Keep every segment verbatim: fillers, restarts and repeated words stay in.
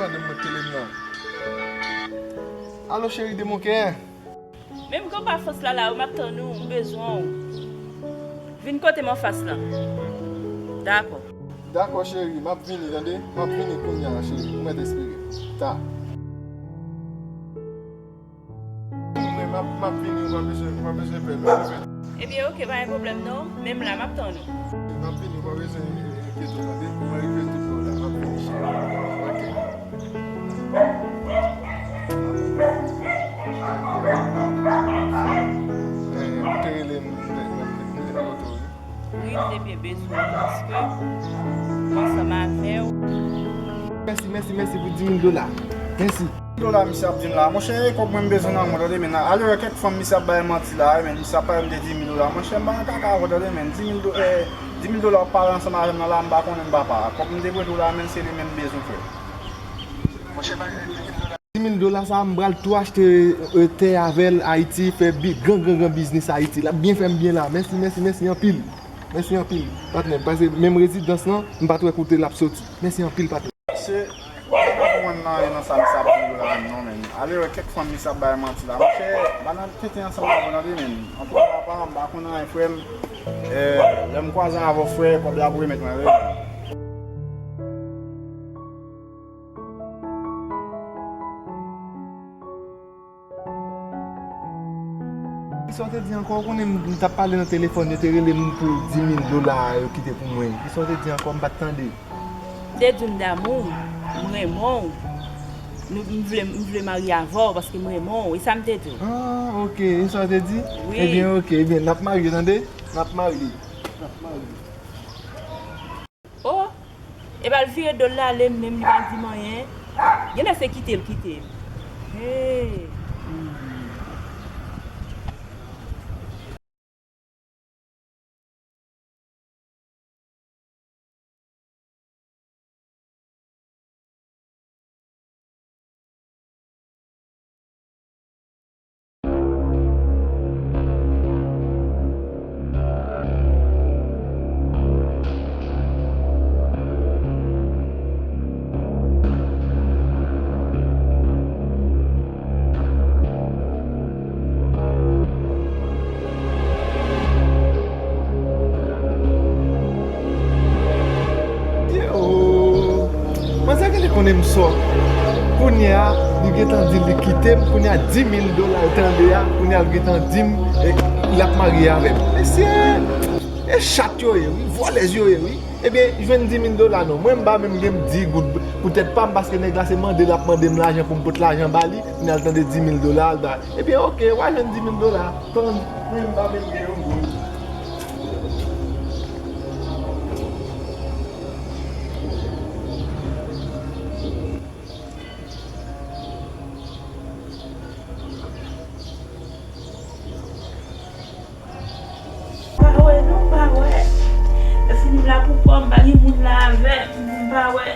Mwen tele m nan. Alo, cheri de mon kè. Menm ke w pa fas la, la, m ap tann ou, m bezwen w. Vin kote m anfas lan. Dakò. Dakò, cheri, m ap vini, tande? M ap vini kounye a, cheri. Ou mèt espere. Ta. Mwen, m ap, m ap vini, ou pa bezwen, ou pa bezwen pè, m ap vini. Ebyen, oke, pa gen pwoblèm non. Menm la, m ap tann ou. M ap vini, ou pa bezwen enkyete w, tande? Mwen rive tout bon la, m ap vini, cheri. Oke. Eh, ou te rele m, m te, m te, m te, m te kote w, wi. Wi, m te byen bezwen w paske m ansanm avè w. Mèsi, mèsi, mèsi pou di mil dola. Mèsi. Dola misye ap di m la. Monchè, e kòb mwen m bezwen nan men w, tande, men alewè kèk fanm misye ap bay manti la, men misye ap pale m de di mil dola. Monchè, m pa nan kaka avè w, tande, men di mil do-, eh, di mil dola w ap pale ansanm avè m nan la, m pa konnen m papa. Kòb m te prete w la, men se li menm m bezwen, frè. Monchè, pa gen di mil dola. Di mil dola sa, m pral tou achte, eh, tè avè l Ayiti, fè bi-, gran, gran, gran biznis Ayiti. L ap byen fè m byen la. Mèsi, mèsi, mèsi anpil. Mèsi anpil, patnè. Paske menm rezidans lan, m pa t wè kote l ap soti. Mèsi anpil, patnè. Mesye, m pa ka konprann nan, nan sa misye ap di yo la, non, men. Ale wè kèk fanm misye ap bay manti la. Monchè, bann tenten ansanm avè w nan de men. Antouka, papa, m pa konn anyen, frè m. Eh, lè m kwaze avè w, frè, kòb la pou remèt mwen, wi. Kisa w te di ankò? Ou konnen m, m t ap pale nan telefòn, yo te rele m pou di mil dola a yo kite pou mwen. Kisa w te di ankò? M pa t tande. M te di w m damou w, m renmen w. Nou, m vle, m vle marye avè w paske m renmen w. E sa m te di w. Ah, oke. E sa w te di? Wi. Ebyen, oke. Ebyen, n ap marye, tande? N ap marye. N ap marye. Oh, epa l vire do l l ale menm, li pa di m anyen. Genlè se kite l kite m. Hey. Yo, manzè genlè konnen m sòt. Kounye a, li gentan di li kite m. Kounye a, di mil dola l tande a. Kounye a, l gentan di m, eh, l ap marye avè m. Mesye, e chat yo ye, wi. Vòlèz yo ye, wi. Ebyen, jwenn di mil dola non. Mwen, m pa menm gen di goud pou tèt pa m, paske nèg la se mande l ap mande m lajan pou m pot lajan ba li. Kounye a, l tande di mil dola, l ba. Ebyen, oke, w a jwenn di mil dola. Tann, mwen m pa menm gen yon goud. M pa wè non, m pa wè. Fini m la pou kò m, pa gen moun la avè m, m pa wè.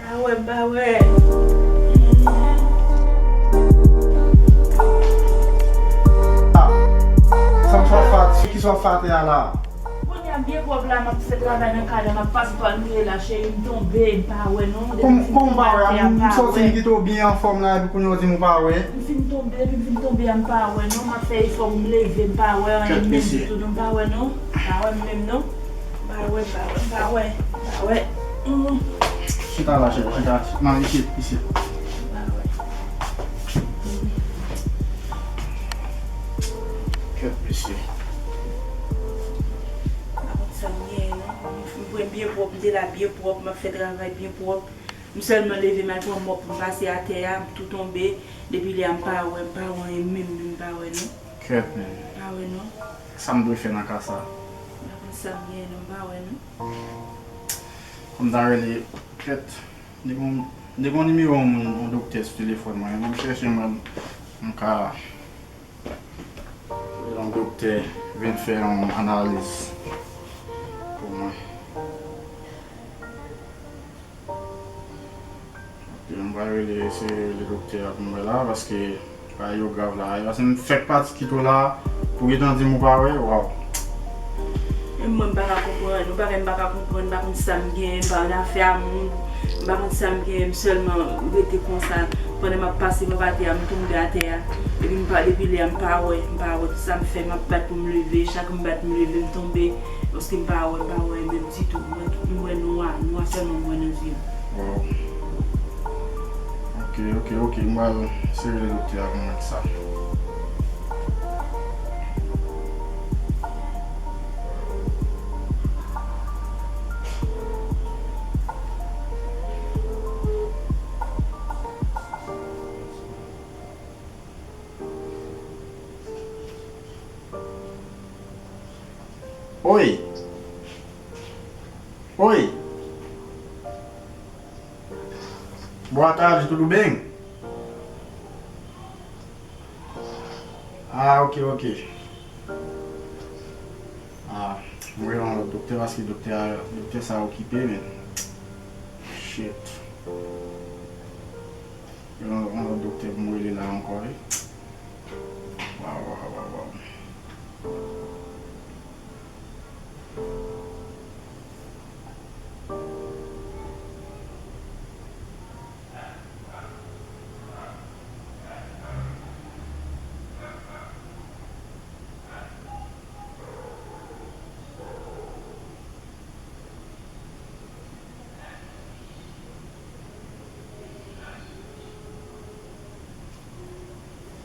Pa wè, m pa wè. Ah, sa m sot fè, kisa w fè atè a la? Kounye a byen pwòp la, m ap fè travay nan kay la, m ap pase pral mouye la, cheri, m tonbe, m pa wè non. Depi m fin tonbe atè a, m pa wè. Kòman w pa wè? M soti m kite w byen anfòm la, epi kounye a w di m ou pa wè. M fin tonbe, depi m fin tonbe a, m pa wè non, m ap fè efò pou m leve, m pa wè anyen menm ditou non, m pa wè non. M pa wè menm non. M pa wè, m pa wè, m pa wè, m pa wè. Chita la, cheri, chita. Non, isit, isit. M pa wè. Kèt, mesye. M pa konn sa m genyen non. M pran byen pwòp, m te la byen pwòp, m ap fè travay byen pwòp. M sèlman leve m al pran mòp pou m pase atè a, m tou tonbe. Depi lè a m pa wè, m pa wè anyen menm, menm m pa wè non. Kèt, men. M pa wè non. Sa m dwe fè nan ka sa? M pa konn sa m genyen non, m pa wè non. Kòm ta rele, kèt, m te gon, m te gon nimewo yon moun, yon doktè sou telefòn mwen, m chèche mwen, m ka yon doktè vin fè yon analiz pou mwen. Ok, m pral rele, eseye rele doktè a pou m wè la, paske bagay yo grav la. Paske m fèk pati kite w la, pou gentan di m ou pa wè, waw. E mwen, m pa ka konprann, yon bagay m pa ka konprann, m pa konn sa m genyen, m pa annafè a moun. M pa konn sa m genyen, m sèlman rete konsa. Pandan m ap pase bò atè a, m tonbe atè a. Epi m pa, depi lè a, m pa wè, m pa wè. Tout sa m fè, m ap bat pou m leve. Chak m bat, m leve, m tonbe. Paske m pa wè, m pa wè menm ditou. M wè, m wè nwa, nwa sèlman m wè nan zye m. Wow. Ok, ok, ok. M pral sere le doktè a pou mwen sa. Oi! Oi! Boa tarde, tudo bem? Ah, ok, ok. Ah, mwen rele yon lòt doktè paske doktè a, doktè sa okipe, men. Shit. Yon, yon lòt doktè pou mwen rele la ankò, wi. Waw, waw, waw, waw.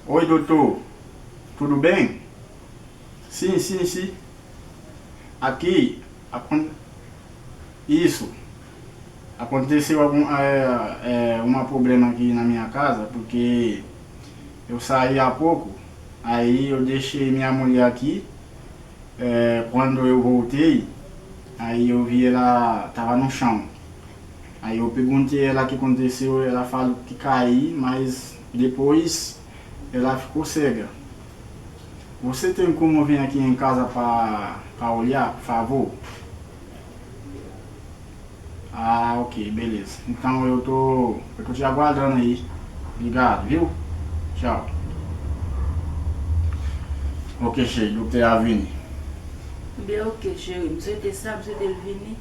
Oi, doutor. Tudo bem? Sim, sim, sim. Aqui, acon-, isso. Aconteceu algum, é, é, uma problema aqui na minha casa, porque eu saí há pouco, aí eu deixei minha mulher aqui. É, quando eu voltei, aí eu vi ela tava no chão. Aí eu perguntei ela o que aconteceu, ela falou que caí, mas depois ela ficou cega. Você tem como vir aqui em casa pra, pra olhar, por favor? Ah, ok, beleza. Então eu tô, eu tô te aguardando aí. Obrigado, viu? Tchau. Ok, cheri, doktè a vini. Byen, ok, cheri. M swete sa, m swete l vini.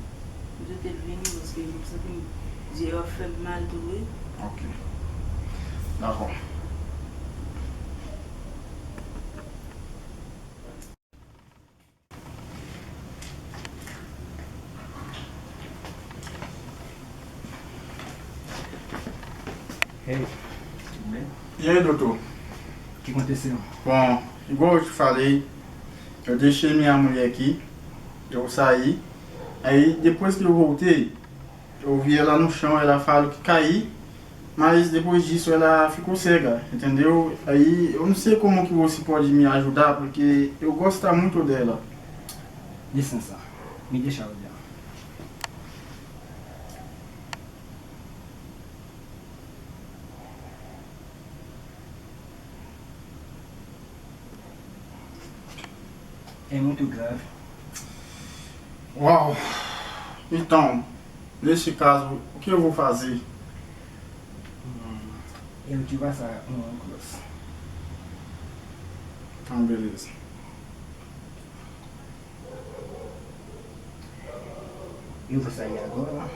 M swete l vini paske m santi m zye yo ap fè m mal tou, wi. Ok. Dakò. Hey. E aí, doutor? O que aconteceu? Bom, igual eu te falei, eu deixei minha mulher aqui, eu saí. Aí, depois que eu voltei, eu vi ela no chão, ela falou que caí, mas depois disso ela ficou cega, entendeu? Aí eu não sei como que você pode me ajudar, porque eu gosto muito dela. Licença, me deixa olhar. É muito grave. Uau! Então, nesse caso, o que eu vou fazer? Hum, eu te passar um óculos. Então, beleza. Eu vou sair agora.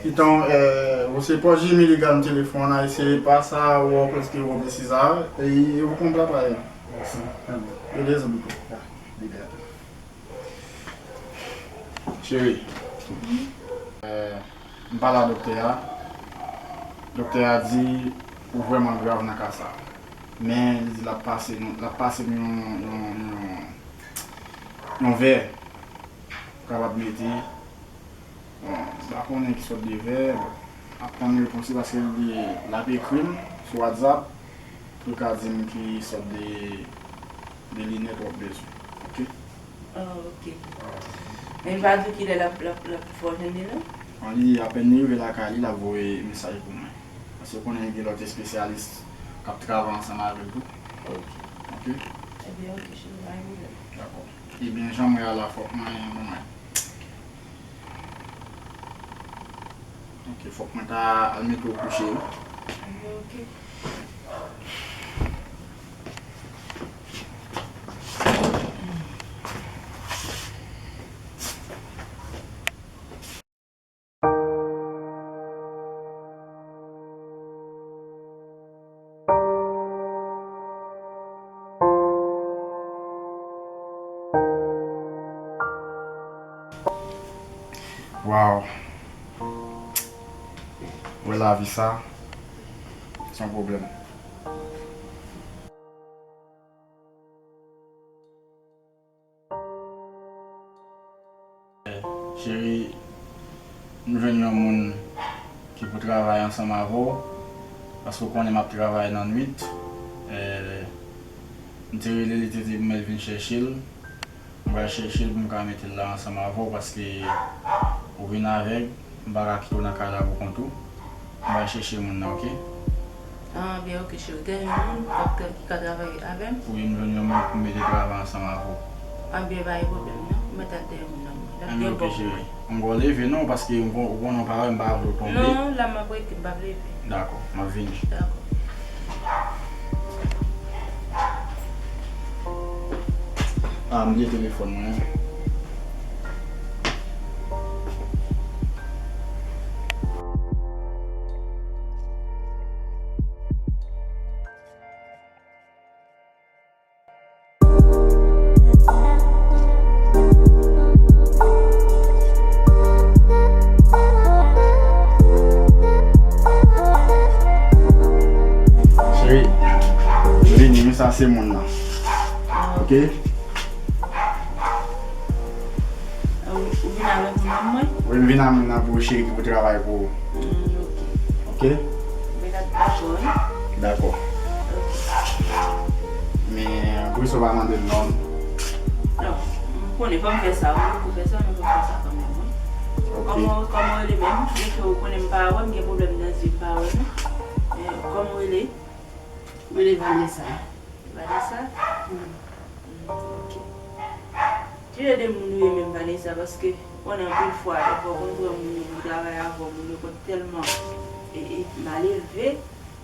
Então, é, você pode me ligar no telefone, aí você passa o óculos que eu vou precisar e eu vou comprar pra ela. Sim, tá bom. Beleza, doutor? Tá, obrigado. Cheri, é, m pale a doktè a. Doktè a di ou vrèman grav nan ka sa. Men li di l ap pase nou, l ap pase nou yon, yon, yon, yon vè. Ou kapab mete. Bon, m pa konnen ki sòt de vè. M ap tann repons li paske li, l ap ekri m sou WhatsApp. Pou l ka di m ki sòt de, de linèt w ap bezwen. Ok? Ah, ok. Men li pa di w kilè l ap, l ap, l ap fè w jwenn li, non? Bon, li apèn li rive lakay li, l ap voye mesaj pou mwen. Paske w konnen gen lòt espesyalis k ap travay ansanm avè l tou. Ok. Ok? Ebyen, ok, cheri, pa gen pwoblèm. Dakò. Ebyen, jan mwen a la, fòk mwen, mwen, mwen. Ok, fòk mwen ta al mete w kouche wi. Ebyen, ok. Waw. Wè lavi sa, se yon pwoblèm. Cheri, m jwenn yon moun ki pou travay ansanm avè w, paske w konnen m ap travay nan nwit. Eh, m te rele li, te di m pou m vin chèche l. M pral chèche l pou m ka mete l la ansanm avè w, paske ou vin avèg, m pa ka kite w nan kay la pou kont ou. M pral chèche moun nan, oke? Ah, byen, oke, cheri. Ou te jwenn yon moun k ap tra-, ki ka travay avè m? Wi, m jwenn yon moun pou m mete travay ansanm avè w. Ah, byen, pa gen pwoblèm, non. Ou mèt al dèyè moun nan, mwen. L ap byen bon pou mwen. Anben, oke, cheri. M kwè w leve, non, paske m kon-, ou konnen w pa wè m, m pa vle w tonbe. Non, la m ap rete, m p ap leve. Dakò, m ap vini. Dakò. Ah, m bliye telefòn mwen. Cheri, vini, men sa se moun nan. Oke? Ou, ou vin avèk moun nan mwen? Wi, m vin ak moun nan pou ou, cheri, ki pou travay pou ou. Mm, oke. Oke? Men dat dakò, wi. Dakò. Oke. Men, poukisa w pa mande l non? Non, m konnen fò m fè sa, wi. Pou fè sa, men fò m fè sa kanmenm, wi. Oke. Kòman, kòman w rele menm? Byenke ou konnen m pa wè, m gen pwoblèm nan zye, m pa wè, non. Men, kòman w rele? Mwen rele Vanessa. Vanessa? Mm. Mm, oke. Ki jan de moun ou ye menm, Vanessa? Paske, konnen anpil fwa, lè fò w konn pran moun yo pou travay avè w, moun yo konn tèlman, e, e, mal elve,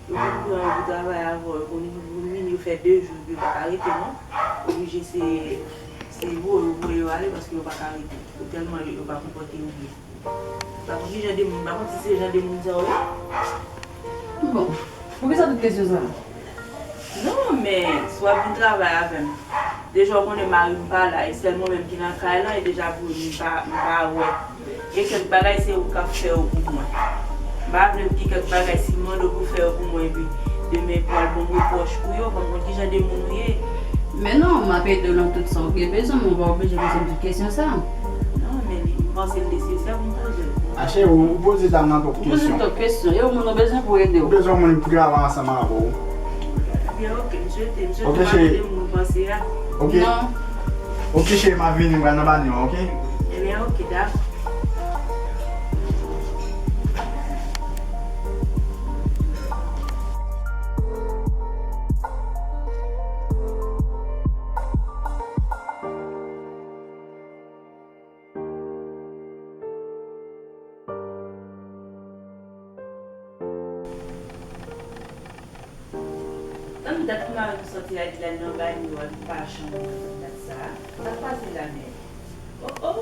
yo konn pran yo pou travay avè w, yo konn vin, yo fè de jou, yo pa ka rete, non. Oblije se, se voye yo, voye yo ale, paske yo pa ka rete. Yo tèlman, yo pa konpòte yo byen. Pa konn ki jan de moun, pa konn si se jan de moun sa yo ye. Bon, poukisa tout kesyon sa a? Non, men, si w ap vin travay avè m, deja w konnen mari m pa la, e sèl mwen menm ki nan kay lan, e deja pou li, m pa, m pa wè. Gen kèk bagay, se ou k ap fè yo pou mwen. M pa vle pou gen kèk bagay, si m mande w pou fè yo pou mwen, epi demen pou al ban m repwòch pou yo, ban m konn ki jan de moun ou ye. Men non, m ap ede w nan tout sa w gen bezwen, men w pa oblije poze m tout kesyon sa a. Non, men li, m panse l nesesè pou m poze l. A cheri, ou poze dam nan twòp kesyon. Ou poze l twòp kesyon. E yon moun ou bezwen pou ede w. Ou bezwen yon moun pou travay ansanm avè w. Ebyen, oke, m swete, m swete w pa kote moun panse a. Oke. Non. Oke, cheri, m ap vini, m pral nan banyo a, oke? Ebyen, oke, dakò. Tann dat pou mari m sòti la, li al nan banyo a, li pa janm vin dat sa a. Sa k pase la menm? Oh, oh!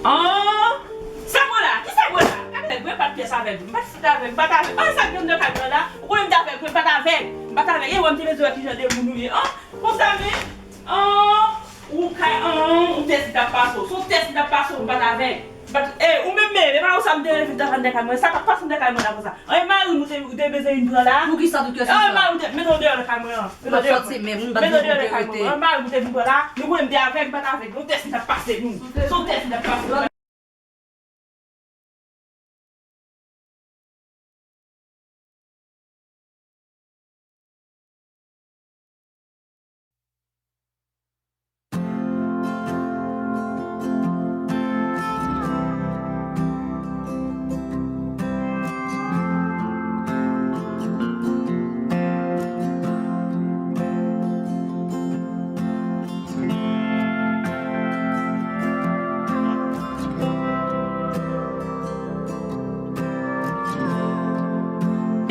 An! Sa bon la? Ki sa bon la? Gade, mwen pa t pyès avèg. M pa t fout avèg. M pa t avèg. An, sa k gen nan kay mwen la? Ou konnen m t avèg, mwen pa t avèg. M pa t avèg. E wè m te bezwen wè ki jan de moun ou ye. An! Konsa menm? An! Ou kay, an, ou tèt li t ap pase w. Se yon tèt li t ap pase w, m pa t avèg. M pa t, e, ou menm menm, e pa ou sa m te leve t ap ann nan kay mwen. Sa k ap pase m nan kay mwen la konsa? An, e mari m ou te, ou te bezwen vin pran la? Poukisa tout kesyon sa? An, e mari m te, mete w deyò nan kay mwen an. Mete w deyò. Mete w deyò nan kay mwen. An, mari m te vin pran la. Nou konnen m te avèg, m pa t avèg. Yon tèt li t ap pase nou. Se yon tèt li t ap pase nou.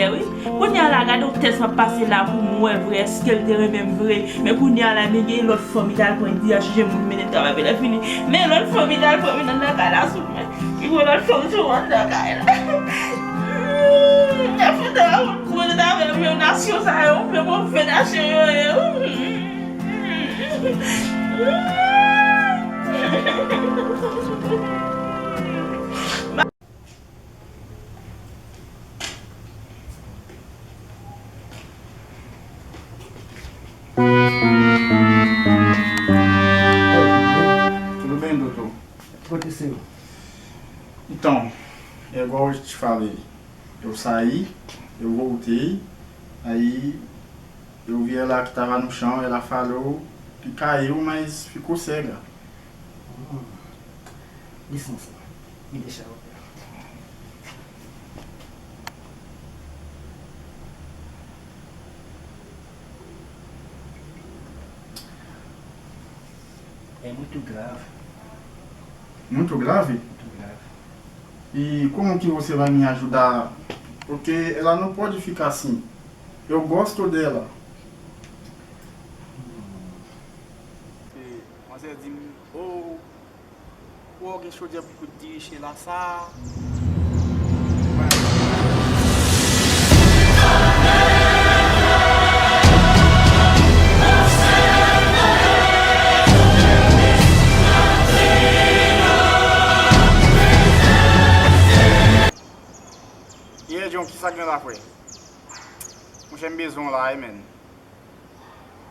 Wi. Kounye a la, gade yon tès m ap pase la pou m wè vre, èske l te renmen m vre. Men kounye a la, men gen lòt fanm li t al pran, li al chèche moun mennen travay, men lè fini. Men lòt fanm li t al pran, mennen nan kay la sou mwen. Li pran lòt fanm sou mwen nan kay la. Lè fini, mwen avè m, nasyon sa yo, men move nasyon yo ye. Tudo bem, doutor? Aconteceu. Então, é igual eu te falei. Eu saí, eu voltei, aí eu vi ela que estava no chão, ela falou que caiu, mas ficou cega. Hum. Licença, me deixa eu ver. É muito grave. Muito grave? Muito grave. E como que você vai me ajudar? Porque ela não pode ficar assim. Eu gosto dela. E manzè di m, oh, ou gen chodyè pou kout diriche la sa. Ye, John, kisa k gen la, frè? Monchè, m bezwen w la wi, menn.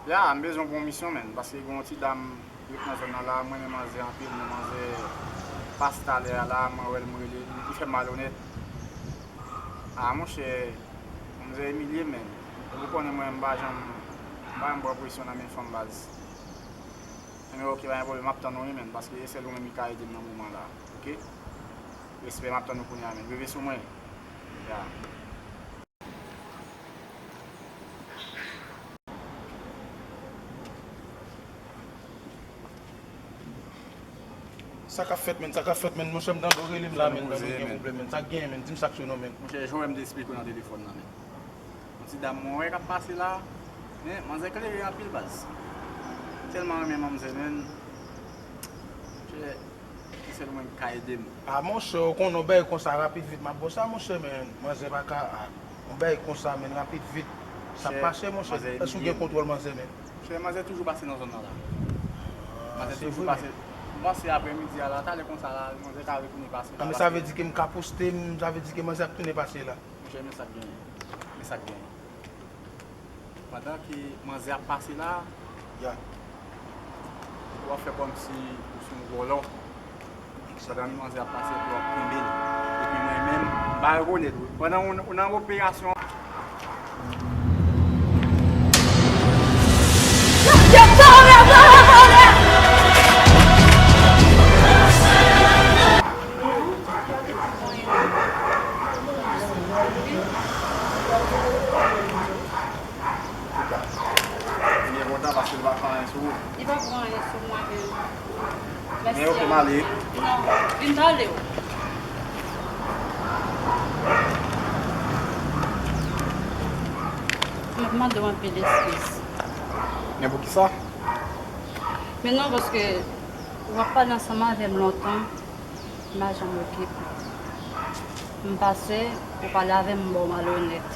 Ya, m bezwen w pou yon misyon, menn, paske gen yon ti dam ki ret nan zòn nan la, m renmen manzè anpil, men manzè pase talè a la, mwen wè l, m rele li, li fè m malonèt. A, monchè, manzè imilye m, menn. Epi w konnen mwen, m pa janm, m pa janm pran presyon nan men fanm, baz. Enben, oke, pa gen pwoblèm, m ap tann ou wi, menn, paske e sèl ou menm ki ka ede m nan moman la, oke? Respè, m ap tann ou kounye a, menn. Veve sou mwen. Ya. Sa k ap fèt, menn? Sa k ap fèt, menn? Monchè, m tande w rele m la, menn, tande w gen pwoblèm, menn. Sa k genyen, menn? Di m sa k sou non, menn. Monchè, jan w wè m te esplike w nan telefòn nan, menn. Yon ti dam mwen wè k ap pase la, men manzè klere anpil, baz. Tèlman renmen manzè, menn. Monchè, se sèl ou menm ki ka ede m. A, monchè, ou konnen yon bagay konsa rapid vit, m ap ba w sa, monchè, men manzè pa ka, a, yon bagay konsa, menn, rapid vit. Sa ap mache, monchè. Èske w gen kontwòl manzè, menn? Monchè, manzè toujou pase nan zòn nan la. A, manzè toujou pase. M panse aprè midi a la, talè konsa la, manzè ka retounen pase la. A, men sa vle di ke m ka poste m, sa vle di ke manzè ap tounen pase la. Monchè, men sa k genyen. Men sa k genyen. Pandan ke manzè ap pase la, ya, w ap fè kòmsi ou se yon vòlò. Pandan manzè ap pase, epi w ap kenbe l. Epi mwen menm, m pa rekonèt ou. Pandan ou, ou nan operasyon. Li byen kontan paske li pa pran anyen sou ou. Li pa pran anyen sou mwen menm. Men oke, m ale. Non, vin pale w. M ap mande w anpil eskiz. Men poukisa? Men non, paske w ap pale ansanm avè m lontan. M pa janm okipe w. M pase, ou pale avè m, m ba w malonèt.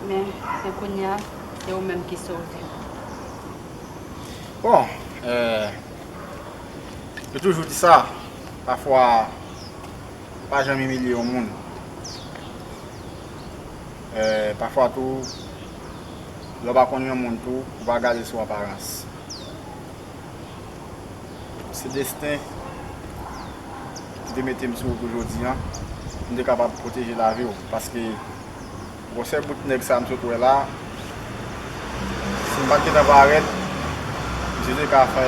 Men, men kounye a, se ou menm ki sove m. Bon, eh, yo toujou di sa, pafwa, ou pa janm imilye yon moun. Eh, pafwa tou, lè w pa konn yon moun tou, ou pa gade sou aparans. Se desten ki te mete m sou wout ou jodi a, pou m te kapab pwoteje lavi w. Paske gwosè bout nèg sa a m sot wè la, si m pa t gentan parèt, misye te ka fè.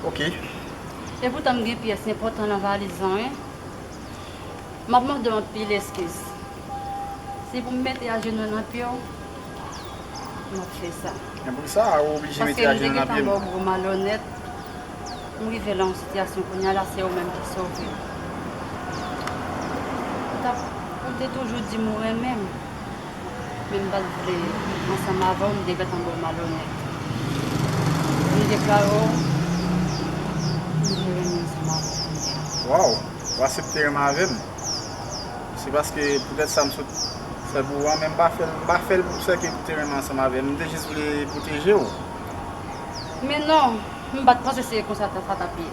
Oke. Epoutan m gen pyès enpòtan nan valiz lan, wi. M ap mande w anpil eskiz. Si pou m mete ajenou nan pye w, m ap fè sa. Men poukisa ou oblije mete ajenou nan pye m? Paske m te gentan ba w gwo malonèt. M rive nan yon sitiyasyon kounye a la, se ou menm ki sove m. Ou t ap, ou te toujou di m ou renmen m. Men m pa t vle ansanm avè w, m te gentan ba w malonèt. M deklare w, m vle renmen ansanm avè w kounye a. Waw, ou aksepte renmen avè m? Se paske poutèt sa m sot Fè pou ou an, men m pa fè l, m pa fè l pou sèke pou te renmen ansanm avè m. M te jis vle pwoteje w. Men non, m pa t panse se konsa sa t ap ye.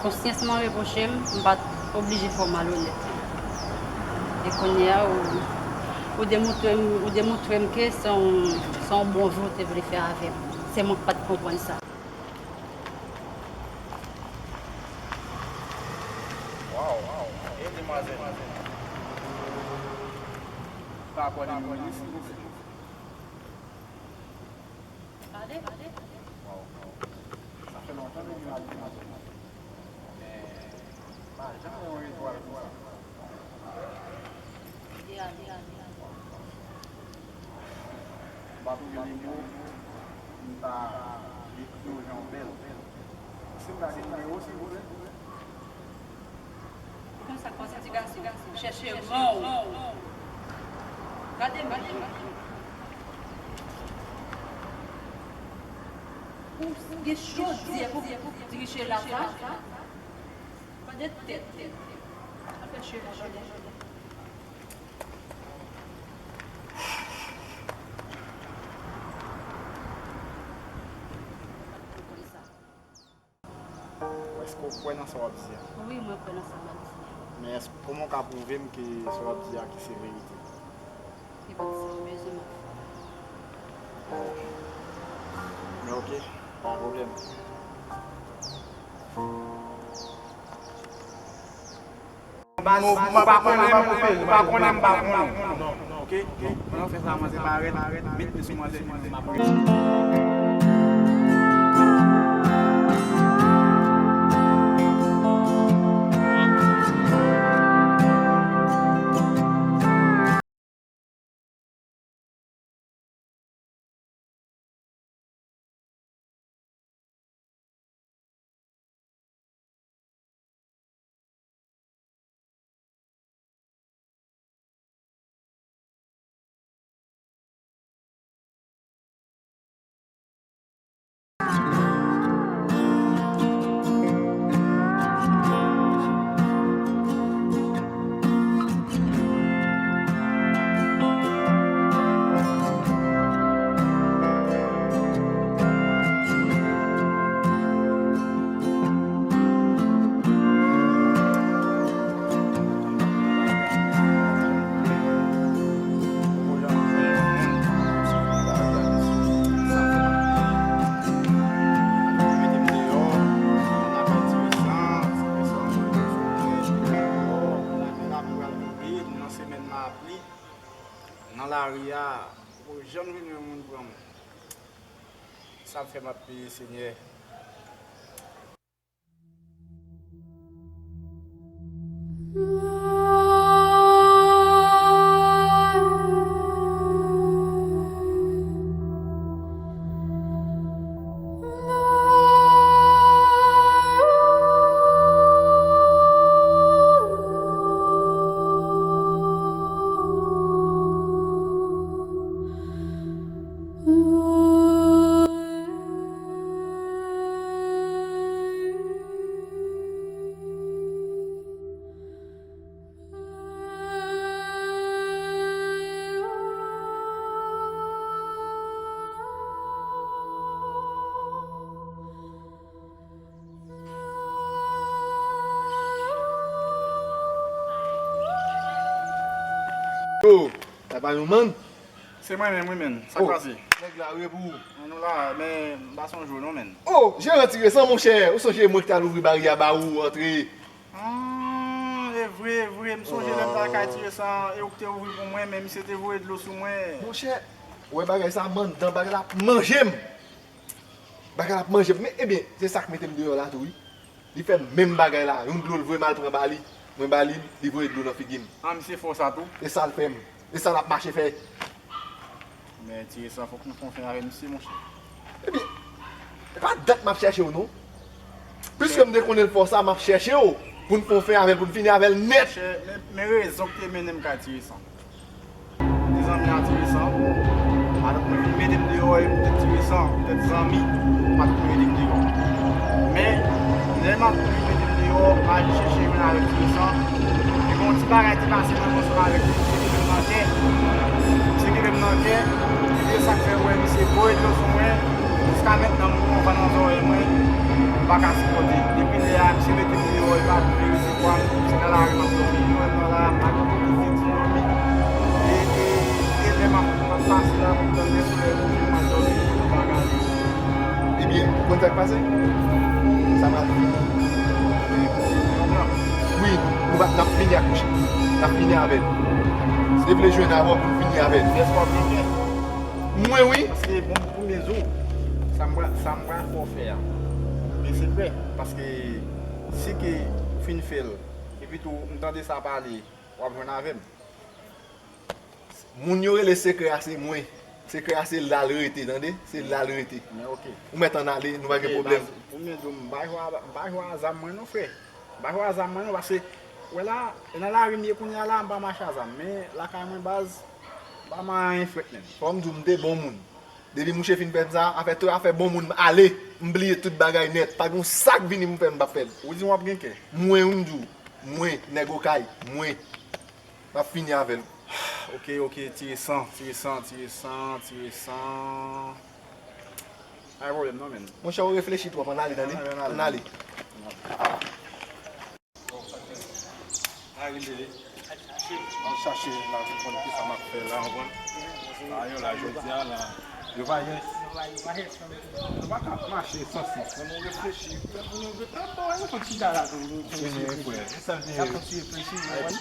Konsyans mwen repwoche m, m pa t oblije fè w malonèt. E kounye a, ou, ou demontre m, ou demontre m ke se yon, se yon bon vi w te vle fè avè m. Se mwen k pa t konprann sa. Waw, e demwazèl. Pa akòde m yon lis, silvouplè. Pale. Waw. Sa fè lontan depi m ap vin avè w. Men, m pa janm wè yon etwal konsa. M pa twouve li mo pou m ta dekri w jan w bèl. Si m ka gen nimewo w, silvouplè? Konsa, konsa, ti gason, chèche ran w. Gade m. Ou gen chodyè pou triche la sa? Gade tèt. Al fè cheve w, gade. Èske w kwè nan sa w ap di a? Wi, mwen kwè nan sa m ap di a. Men èske, kòman w ka pwouve m ke sa w ap di a ki se verite? Nenpòt sa w bezwen, m ap fè. Men oke, pa pwoblèm. Baz, ou pa konnen m, ou pa konnen m pa konnen w. Oke? Pandan w fè sa, manzè parèt, met men sou manzè, men m ap Nan lari a, poko janm jwenn yon moun pran m. Sa fè m ap peye, Senyè. Yo, sa pa nou, man? Se mwen menm, wi, menn. Sa k pase? Nèg la, wi, pou ou. An, nou la, men m pa sonje w non, menn. Oh, jeran Ti Resan, monchè, ou sonje mwen ki t al ouvri baryè a ba ou antre? Ah, e vre, e vre, m sonje lè m t al kay Ti Resan, e ou ki te ouvri pou mwen, men misye te voye dlo sou mwen. Monchè, ou wè bagay sa, m anndan, bagay la ap manje m. Bagay la ap manje m. Men, ebyen, se sa k mete m deyò la tou, wi. Li fè menm bagay la. Yon dlo l voye m al pran ba li. Mwen ba li l, li voye dlo nan figi m. Ah, misye fè w sa tou? E sa l fè m. E sa l ap mache fè. Men Ti Resan, fòk nou fè yon fen avè misye, monchè. Ebyen, e pa dat m ap chèche w, non. Piske m te konnen l fè w sa, m ap chèche w pou n fè yon fen avè l, pou n fini avè l nèt. Monchè, men, men rezon k te mennen m kay Ti Resan. Te zanmi a Ti Resan. Alò mwen vin mete m deyò e poutèt Ti Resan, poutèt zanmi, m pa t pou mete m deyò. Men, lè m ap vin mete m deyò, m al chèche jwenn avèk Ti Resan. Epi yon ti bagay te pase mwen ansanm avèk li, se te menm nan tè. Misye kenbe m nan kè, e sa k fè w wè misye voye dlo sou mwen. Jiska mentnan, m gon van nan zòrèy mwen, m pa ka sipòte. Depi lè a, misye mete m deyò, li pa vle resevwa m. Se nan lari m ap dòmi. Mwen nan la, m pa gen kote fiks pou dòmi. E, e, e lè m ap, m ap pase la, pou m tande solèy kouche, m ap dòmi, m pa gade. Ebyen, ou konn sa k pase? Sa pral fini. Wi, nou va, n ap fini ak Mouche. N ap fini avè l. Si te vle jwenn avè w pou n fini avè l. Mwen, wi. Paske, bon, pou premye jou, sa m pral, sa m pral fè w fè a. Men se vre, paske si ke ou fin fè l, epi tou, m tande sa pale, w ap jwenn avè m. Moun yo rele sekrè a se mwen. Sekrè a se la l rete, tande? Se la l rete. Men oke. Ou mèt ann ale, nou pa gen pwoblèm. Baz, pou mwen di w, m pa jwe a, m pa jwe a zam mwen non, frè. M pa jwe a zam mwen non, paske, wè la, e nan lari m ye kounye a la, m pa mache a zam. Men lakay mwen, baz, m pa manyen anyen frèt, menm. Fò m di w, m te bon moun. Depi mouche fin fè m sa, afè tout, afè bon moun, m ale, m bliye tout bagay nèt. Pa gen yon sa k vini m fè m p ap fè l. Ou di m w ap gen kè? Mwen, wi, m di w. Mwen, nèg Okay, mwen. M ap fini avè l. Ok, ok, tire san, tire san, tire san, tire san. Pa gen pwoblèm non, menn. Monchè, ou reflechi twòp, ann ale, tande? Ann ale, ann ale. Ann ale. Ann al chache la pou konn kisa m ap fè la, konprann? Sa yo la, jodi a la, yo pa jès. Yo pa ka mache san sans, men nou reflechi. Pou nou, pou nou, pou nou chita la tou, nou, nou reflechi. N ap kontinye reflechi, nou konprann?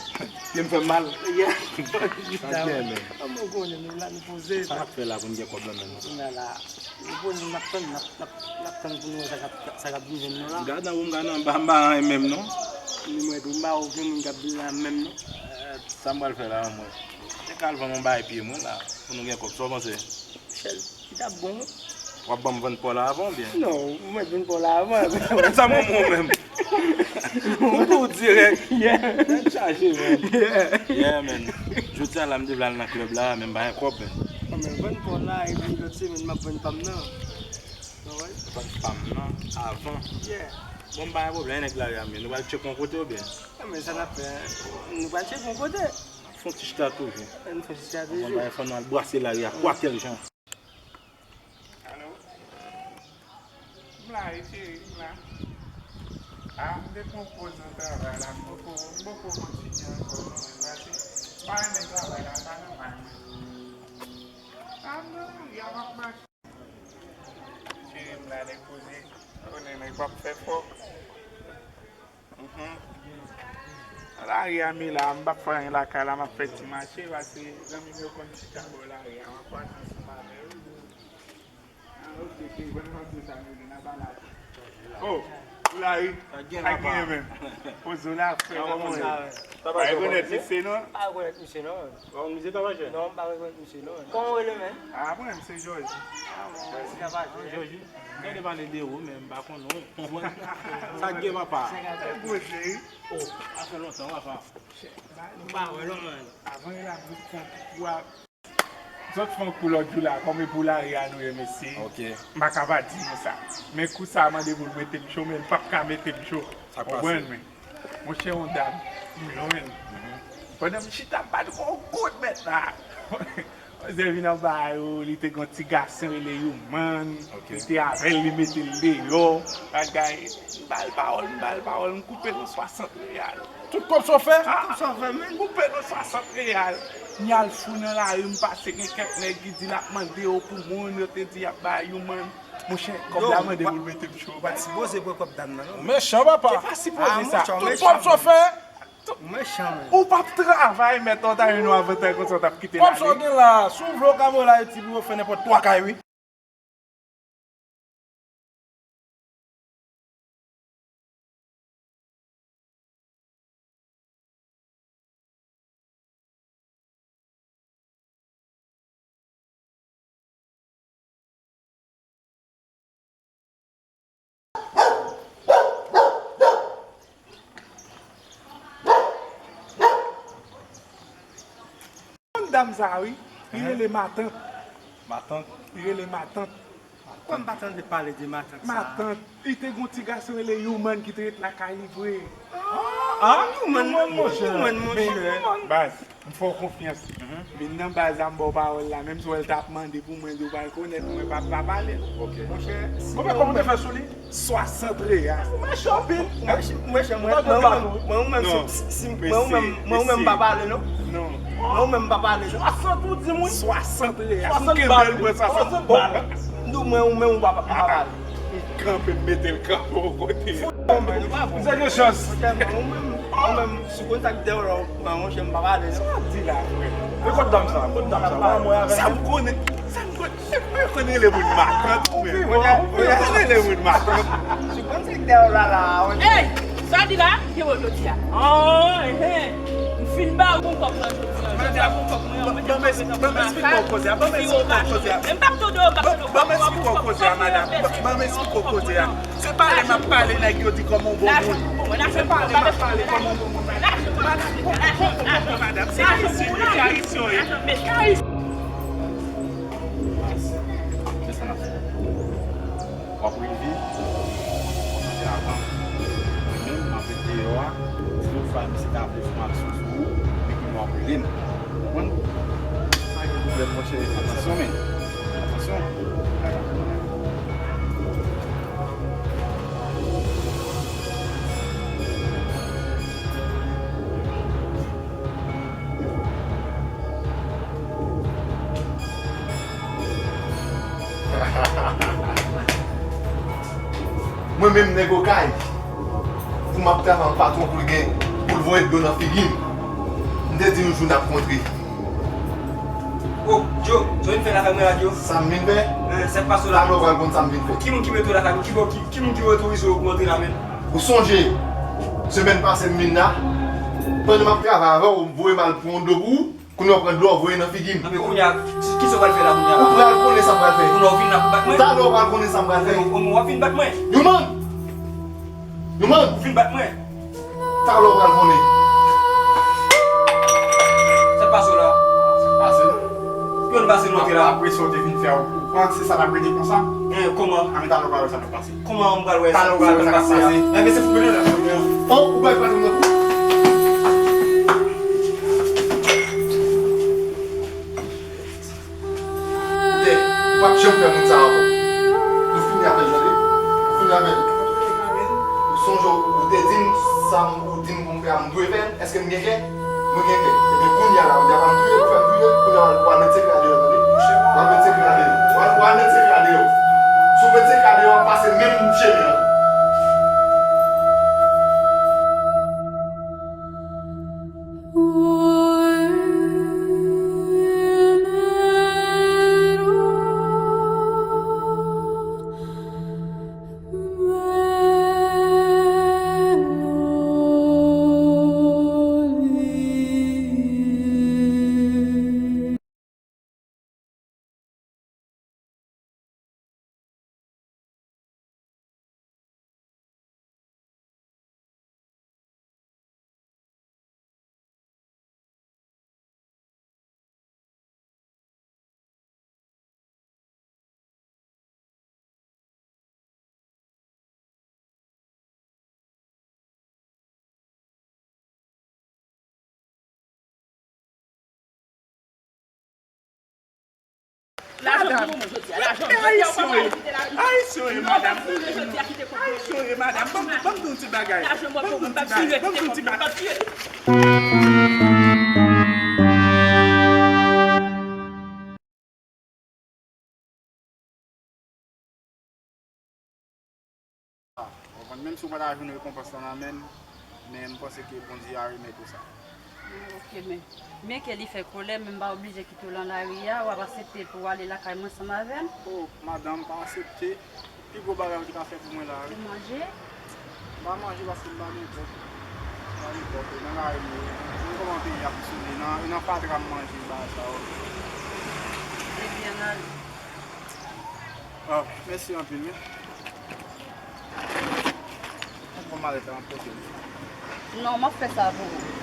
Pye m fè m mal. Yeah. Sa k gen, men? Kòman w konnen, nou la, nou poze. Sa n ap fè la pou n gen kòb nan men nou? Nou la, nou poze, n ap tann, n ap, n ap, n ap tann pou nou wè sa k ap, sa k ap vin jwenn nou la. M gade nan ou, m gade nan anba, m pa anyen menm, non. Ni mwen tou, m pa okenn moun k ap vin la menm, non. Eh, sa m pral fè la, mwen? Te ka al vann yon bagay pye mwen la, pou nou gen kòb, sa w panse? Michel, li t ap bon. W ap ban m vann pa w la avan oubyen? Non, ou mèt vann pa w la avan. Sa mwen, mwen menm. Ou tou dirèk. Yeah. Tèt chaje, man. Yeah. Yeah, man. Jodi a la, m te vle al nan klèb la, men m pa gen kòb, man. Bon, men vann pa w la, epi lòt semèn, m ap vann pa m nan. Vann pa m nan, avan. Yeah. Bon, m pa gen pwoblèm, nèg lari a m ye. Nou pral tcheke yon kote oubyen? Ah, men sa n ap fè, nou pral tcheke yon kote. Fè yon ti chita toujou. Ann fè yon ti chita toujou. Bon, m pa gen fò nou al brase lari a, kwatèl jan. Alo? M la wi, cheri, m la. A, m te pran poz nan travay la, m poko, m poko kontinye ankò non, men pase, m pa renmen travay la, sa nòmal. A, m nan lari a, m ap mache. Cheri, m la depoze, konnen nèg p ap fè fò. Mhm. Lari a m ye la, m p ap fè anyen lakay la, m ap fè ti mache, paske zanmi m yo konn chita bò lari a, m ap pase ansanm avè yo. Ah, ok, ok, bon, nou ap di sa, nou vin anba la. Oh, ou la wi. Sa gen, papa. Sa gen menm. Pozo la, frè, kòman w ye? Pa rekonèt misye non? Pa rekonèt misye non. Ou misye Tabajè? Non, m pa rekonèt misye non. Kòman w rele menm? Ah, mwen, m se Jòji. Ah, mwen, se Tabajè. Jòji, m tande pale de ou, men m pa konn ou. Sa gen, papa? Poze. Oh, sa fè lontan, papa. M pa wè non, menn. Avan e la, m konn pou a Zòt fè yon kou lòt jou la, kòm e pou lari a nou ye, mesye. Ok. M pa ka pa di nou sa. Men kou sa a mande pou l mete m cho, men l p ap ka mete m cho. Sa k pase? Konprann mwen? Monchè, yon dam, m jwenn. Mhm. Pandan m chita, m pa t gon goud mèt la. Manzè vin anba yo, li te gon ti gason rele Youman. Ok. Li te avè l, li mete l deyò. Bagay, m ba l pawòl, m ba l pawòl, m koupe l yon swasant reyal. Tout kòb sa w fè? Ah, tout sa w fè, menn. Koupe nou swasant reyal. M al fou nan lari, m pase gen kèk nèg ki di l ap mande yo pou moun, yo te di y ap ba Youman. Monchè, kòb la mande pou l mete m cho. Ou pa t sipoze pran kòb dam nan, non. Ou mechan, papa. Ou pa sipoze sa. Tout kòb sa w fè. Ou mechan, menn. Ou p ap travay, mèt, ou ta jwenn yon avantay konsa, ou t ap kite l ale. Kòb sa w gen la, si w vle w ka voye l Ayiti pou yo fè nenpòt twa kay, wi. Konn dam sa a, wi. Li rele Matant. Matant? Li rele Matant. Kwè m pa tande pale de Matant sa a. Matant, li te gon ti gason rele Youman ki te ret lakay li vre. Ah! Ah, nou, man, nou, man, monchè. Baz, m fè w konfyans. Vin nan baz la, m ba w pawòl la. Menm si w wè l t ap mande pou mwen, di w pa rekonèt mwen, pa, pa pale. Ok. Monchè, si konbyen kòb w te fè sou li? Swasant real. Ou mèchan anpil. Mwen, mwen, mwen, mwen, mwen, mwen, mwen, mwen, mwen, mwen, mwen, mwen, mwen pa pale, non. Non. Mwen, mwen, mwen pa pale, non. Swasant ou di mwen? Swasant real. Swasant bal. Swasant bal. M di w, mwen, mwen, mwen pa, pa pale. M kanpe, m mete l kanpe yon kote. Mwen, mwen, nou pa bon. Misye gen chans. Mwen, mwen, mwen, mwen, si w konn sa k dèyè w la, mwen, monchè, m pa pale, non. Sa w ap di la, frè? E kot dam sa? Kot dam sa? Sa m konnen. Sa m konnen. Mwen konn rele moun matant, men. Mwen konn rele moun matant. Sou konn se dèyè w la la. Ey! Sa w di la? Ki wè jodi a? Oh, eh, eh. M fin ba ou yon kòb nan jodi a. Jodi a, yon kòb mwen, mwen te ban m, ban m esplike w koze a. Ban m esplike w koze a. M p ap tande w, m p ap tande w. Ban m esplike w koze a, madanm. Ban m esplike w koze a. Se pale m ap pale nèg yo di kòman w bon moun. Se pale m ap pale kòman w bon moun. Madanm, se Ayisyen, se Ayisyen yo ye. Men sa n ap fè. W ap rive, w ap antre avan. Mwen menm, m ap ret deyò a. Si yon fwa misye ta vle fè yon aksyon sou ou, epi w ap rele m. Ou konprann? Pa gen pwoblèm, monchè. Atansyon, men. Atansyon. Mwen menm nèg Okay, pou m ap travay ak patwon pou l gen, pou l voye dlo nan figi m. M te di nou jou n ap kontre. Oh, Djo, sa w vin fè lakay mwen la, Djo? Sa m vin fè? Eh, sa k pase w la? Talè w pral konn sa m vin fè. Ki moun ki mete w lakay mwen? Ki bò, ki, ki moun ki otorize w pou antre la menm? Ou sonje, semèn pase m vin la, pandan m ap travay avè w, m voye m al pran yon dlo pou ou, kounye a w pran dlo a w voye nan figi m. Anben kounye a, ki, kisa w pral fè la kounye a la? Ou pral konnen sa m pral fè. Kounye a w vin la pou bat mwen? Talè w pral konnen sa m pral fè. Anben, w ap vin bat mwen? Youman! Youman! Ou vin bat mwen? Talè w pral konnen. Sa k pase w la? Sa k pase? Ki moun pase nou antre la? Apre sa w te vin fè a, ou panse sa t ap rete konsa? Eh, kòman? Anben talè w pral wè sa k ap pase. Kòman m pral wè sa k ap pase a? Talè w pral wè sa k ap pase. Enben se fout mwen la. Oh, ou pral pase mwen tou. Koute, ou p ap janm fè moun sa ankò. Nou fini avè l, tande? Nou fini avè l. Ou sonje ou te di m sa m, ou di m pou m fè a, m dwe fè l? Èske m gen kè? Mwen gen kè. Ebyen, kounye a la, ou di a pa m touye l, ou fè m touye l, kounye a w al, w al met sekrè a deyò, tande? W al met sekrè a deyò. W al, w al met sekrè a deyò. Si w met sekrè a deyò, w ap pase menm chemen an. Lajan pou mwen jodi a, lajan. Ayisyen yo ye, madanm. Ayisyen yo ye, madanm. Ban m, ban m di yon ti bagay. Ban m di yon ti bagay. Ban m di yon ti bagay. Ou konprann, menm si w pa ta jwenn rekonpans lan nan men l, men m panse ke Bondye a remèt ou sa. Ok, men, men ke li fè kòlè, men m pa oblije kite w lan lari a, w ap aksepte pou w ale lakay mwen ansanm avè m? Oh, madanm, pa aksepte. Pi gwo bagay ou te ka fè pou mwen la, wi. Ou manje? M pa manje paske m pa gen kòb. M pa gen kòb. E nan lari m ye. Ou konn kòman peyi a fonksyone. Nan, e nan fatra m manje bagay sa yo. Ebyen, n ale. Ah, mèsi anpil, wi. Pran malèt la, m ap pote l. Non, m ap fè sa pou ou.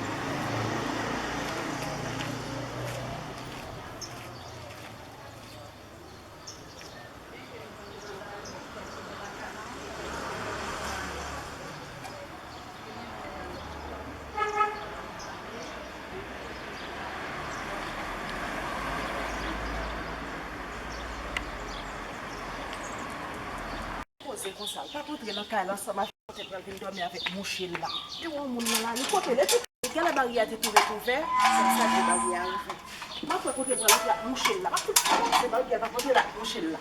Se konsa, l p ap antre nan kay la ansanm avèk kote l pral vin dòmi avèk mouche l la. Li wè yon moun nan lari, kote l epi gade baryè a te tou ret ouvè, se sa k fè baryè a ouvè. M ap wè kote l pral antre ak mouche l la. M ap tout fòse baryè a, l p ap antre la ak mouche l la.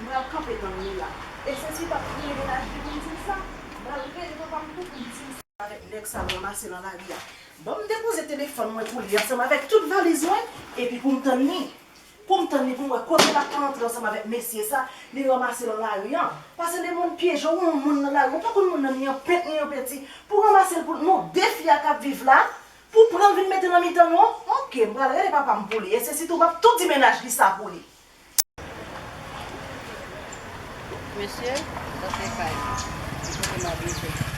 M pral kanpe tann li la. E se si l p ap rele mennaj li pou m di l sa, m pral rele papa m tou pou m di l sa. Avèk nèg sa l ranmase nan lari a. Ban m depoze telefòn mwen pou li ansanm avèk tout valiz mwen, epi pou m tann li. Pou m tann li pou m wè kote l ap antre ansanm avèk mesye sa li ranmase nan lari an. Paske lè moun pyeje w, yon moun nan lari, ou pa konn moun nan ni an pent ni an peti. Pou w ranmase l pou nou de fi a k ap viv la, pou w pran l vin mete nan mitan nou, oke, m pral rele papa m pou li. E se sitou m ap tou di mennaj li sa pou li. Mesye, sa se kay mwen. Se kote m abite.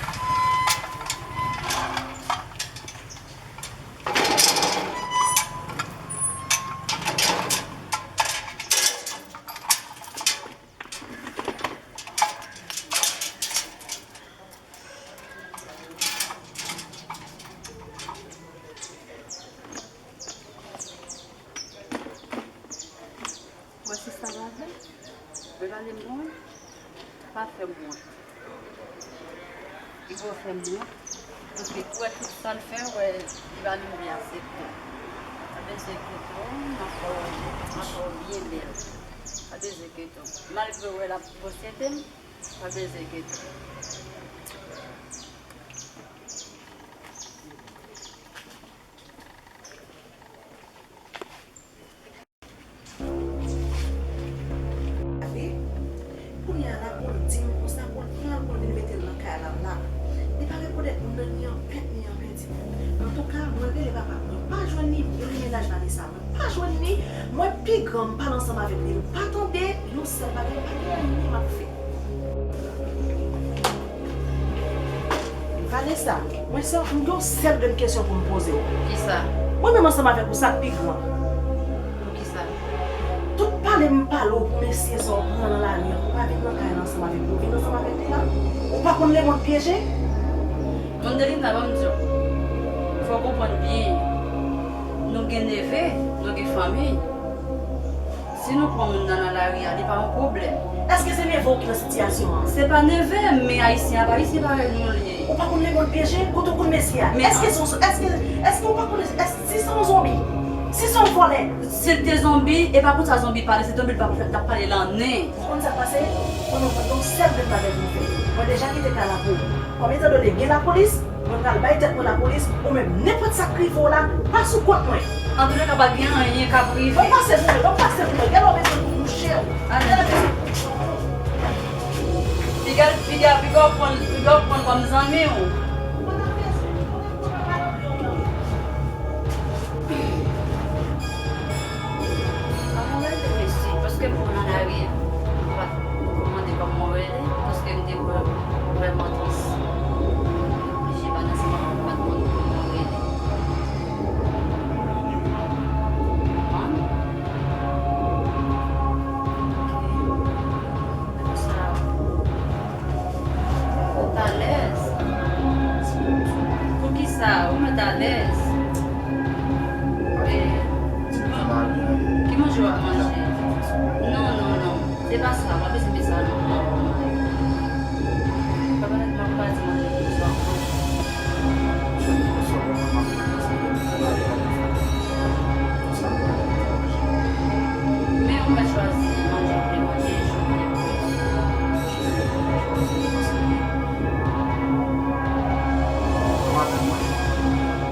Wè sista Babe, vle pale m bon, pa fè m wont. Li poko fè m wont, paske pou wè tout sa l fè, wè, li pa menm vle aksepte. Pa bezwen enkyete w, m ap fè w, m ap fè w byen bèl. Pa bezwen enkyete w. Malgre w wè l ap posyete m, pa bezwen enkyete w. Gade, kounye a la, pou l di m konsa, pou l pran l, pou l vin mete l nan kay la la. Li pa rekonèt moun nan ni an pent ni an penti. Antouka, mwen rele papa m, mwen pa jwenn li, rele mennaj Vanessa, mwen pa jwenn li. Mwen pi gran, m pale ansanm avèk li, m pa tande yon sèl bagay, pa gen anyen m ap fè. Vanessa, mwen se, m gen yon sèl grenn kesyon pou m poze w. Kisa? Mwen menm ansanm avèk ou, sa k pi gran? Poukisa? Tout pale m pale w pou mesye sa w pran nan lari an, pou w pa vin nan kay la ansanm avèk nou, vin ansanm avèk li la. Ou pa konn lemonn pyeje? Mandelina, ban m di w, fò w konprann byen, nou gen neve, nou gen fanmi. Si nou pran moun nan nan lari a, li pa yon pwoblèm. Èske se neve w ki nan sitiyasyon an? Se pa neve m, men ayisyen ap ayisyen parèy nou li ye. Ou pa konn lemonn pyeje? Kote w konn mesye a? Men èske se yon, èske, èske ou pa konn, èske, si se yon zonbi? Si se yon vòlè? Si l te zonbi, e pa konn sa zonbi pale, se zonbi l pa t ap pale lannen. Ou konn sa k pase? Konnen w pa gen yon sèl grenn bagay pou w fè. Mwen deja kite kay la pou ou. Kòm etan done gen lapolis, mwen pral bay tèt mwen lapolis, ou menm, nenpòt sa k rive w la, pa sou kont mwen. Antouleka, pa gen anyen k ap rive. Ban m pase pou mwen, ban m pase pou mwen. Gade w bezwen pou mouche w. Gade w bezwen pou mouche w. Piga, piga, piga w pran, piga w pran kòm zanmi w. Kòman w rele, mesye? Paske m pran nan lari a. M pa t mande kòman w rele, paske m te vrè-, vrèman tris. M oblije pale ansanm avè w, m pa t konn kòman w rele. Ann? Oke. Konsa. Ou t alèz. Poukisa? Ou mèt alèz. E, ki manje w ap manje? Non, non, non. Se pa sa. W ap bezwen met sa nan, nan, nan. Papa, m ap pa di manje pou sa ankò. Men ou mèt chwazi manje ou vle manje, jou ou vle bwè.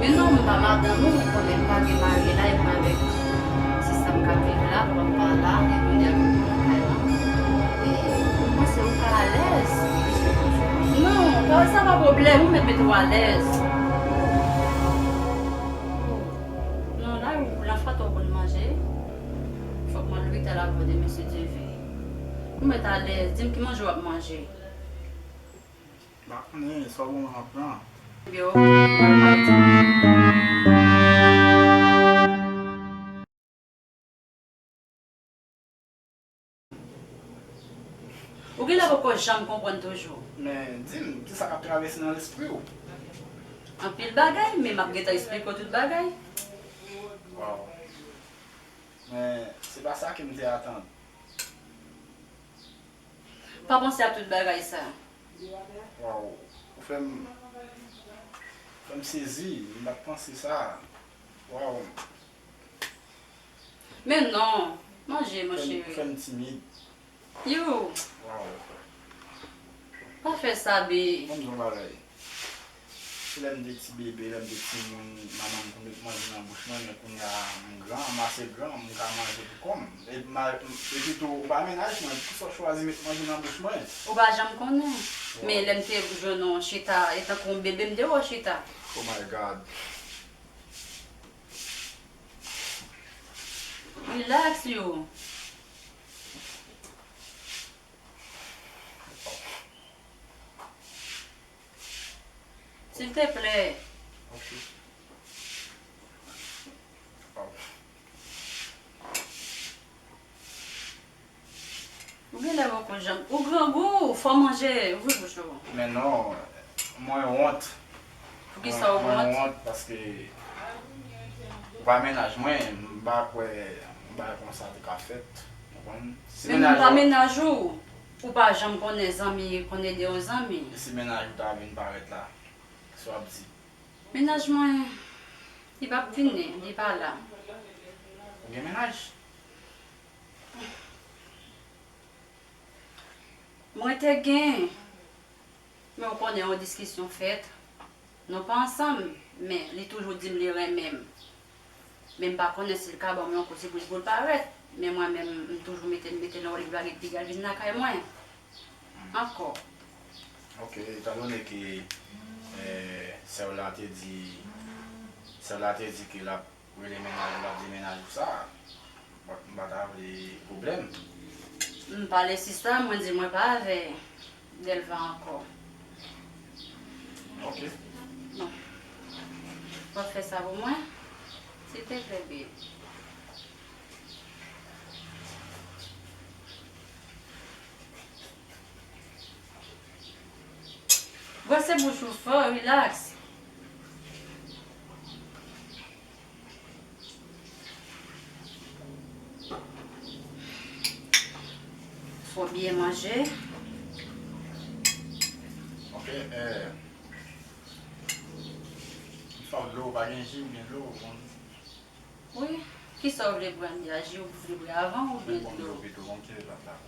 Men non, m pa madanm ou, ou konnen m pa gen mari la, e mwen avèk sista m k ap viv la, papa m pa la, e kounye a nou nan kay la. E m panse ou ka alèz. Non, pa, sa pa pwoblèm, ou mèt mete w alèz. Non, la, ou, la fwa twò konn manje. Fòk m al lopital avè w demen, si Dye vle. Ou mèt alèz, di m ki manje w ap manje. M pa konnen, sa w ban mwen m ap pran. Yo, m ap pran ti manje. Ou genlè poko janm konprann toujou. Men, di m, kisa k ap travèse nan lespri w? Anpil bagay, men m ap gentan esplike w tout bagay. Waw. Men, se pa sa ke m te atann. Pa panse a tout bagay sa. Waw, ou fè m, fè m sezi, m pa t panse sa. Waw. Men non, manje, mon cheri. Ou fè m timid. Yo. Waw. Pa fè sa, be. Ban m di yon bagay. Se lè m te ti bebe, lè m te timoun, manman m konn met manje nan bouch mwen, men kounye a m gran, m ase gran, m ka manje pou kò m. E ma-, epi tou, ou pa mennaj mwen, poukisa w chwazi met manje nan bouch mwen? Ou pa janm konnen. Wow. Men lè m te jwenn ou chita, e tankou yon bebe m te wè w chita. Oh my God. Relax, yo. Silteplè. Ok. Ou genlè poko janm. Ou grangou, fò manje, ouvri bouch ou. Men non, mwen wont. Poukisa ou wont? Mwen wont paske ou pa mennaj mwen, m pa kwè yon bagay konsa te ka fèt. Ou konprann? Si mennaj ou pa mennaj ou, ou pa janm konnen zanmi konn ede yon zanmi. E si mennaj ou ta vin parèt la, sa w ap di? Mennaj mwen, li p ap vini, li pa la. Ou gen mennaj? Mwen te gen, men ou konnen yon diskisyon fèt. Nou pa ansanm, men li toujou di m li renmen m. Men m pa konnen si l ka ban m yon kou sipriz pou l parèt. Men mwen menm, m toujou mete l, mete l nan woulib bagay, epi l vin lakay mwen ankò. Ok, etandone ke, eh, sè w la te di, sè w la te di ke l ap rele mennaj ou, l ap di mennaj ou sa, m pa, m pa ta vle pwoblèm. M pale sista, mwen di mwen pa avè Delva ankò. Ok. Bon. W ap fè sa pou mwen? Silteplè, babe. Bwase bouch ou fò, relax. Fò byen manje. Ok, eh, m swaf dlo, ou pa gen ji oubyen dlo, ou konn? Wi, kisa w vle bwè, m di a ji ou vle bwè avan oubyen dlo? Bon, dlo pito, bon, m tire vat la.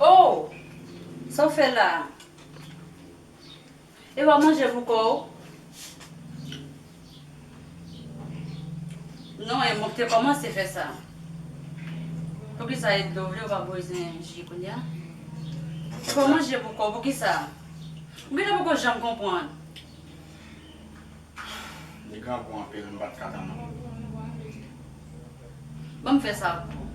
Oh! Sa w fè la a? E w ap manje pou kò w? Non, e mwen ki te kòmanse fè sa. Poukisa e dlo w vle, ou pa bezwen ji kounye a? E w ap manje pou kò w, poukisa? Ou genlè poko janm konprann. Li grangou anpil, m pa t ka tann ou. Ban m fè sa pou ou.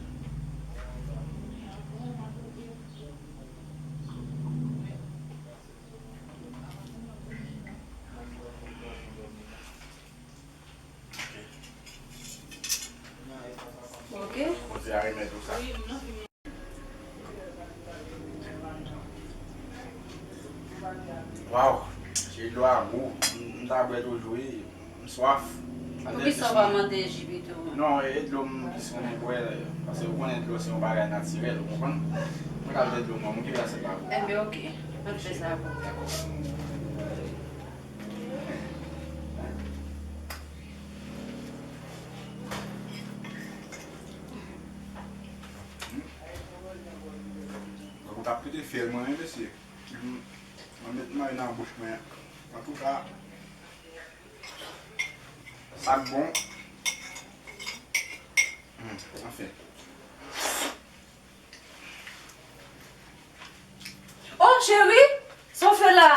Ok. Bondye a remèt ou sa. Waw, ji dlo a gou. M, m ta bwè toujou, wi. M swaf. Poukisa w pa mande ji pito? Non, e dlo m plis renmen bwè, paske ou konnen dlo se yon bagay natirèl, ou konprann? Mwen ka bwè dlo mwen, mwen ki vle asyèt la pou ou. Enben, ok. Mwen fè sa pou ou. Dakò. Donk, ou t ap pete fyèl mwen, wi, mesye. M, Mwen met manje nan bouch mwen. Antouka, sa k bon. Hmm, anfen. Oh, cheri, sa w fè la?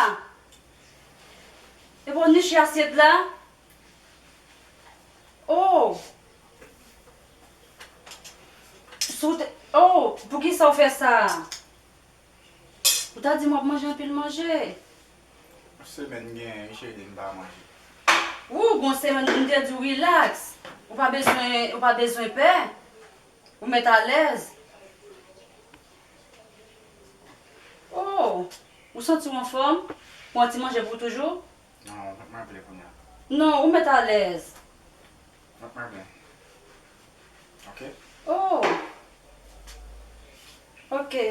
Epi w niche asyèt la? Oh! Sou te, oh, poukisa w fè sa? Ou ta di m w ap manje anpil manje. Semèn gen, wi, cheri, m pa manje. Ou gon semèn m te di w relax. Ou pa bezwen, ou pa bezwen pè. Ou mèt alèz. Oh, ou santi w anfòm? Pran ti manje pou ou toujou? Non, mwen vle kounye a. Non, ou mèt alèz. Mwen vle. Ok? Oh. Ok.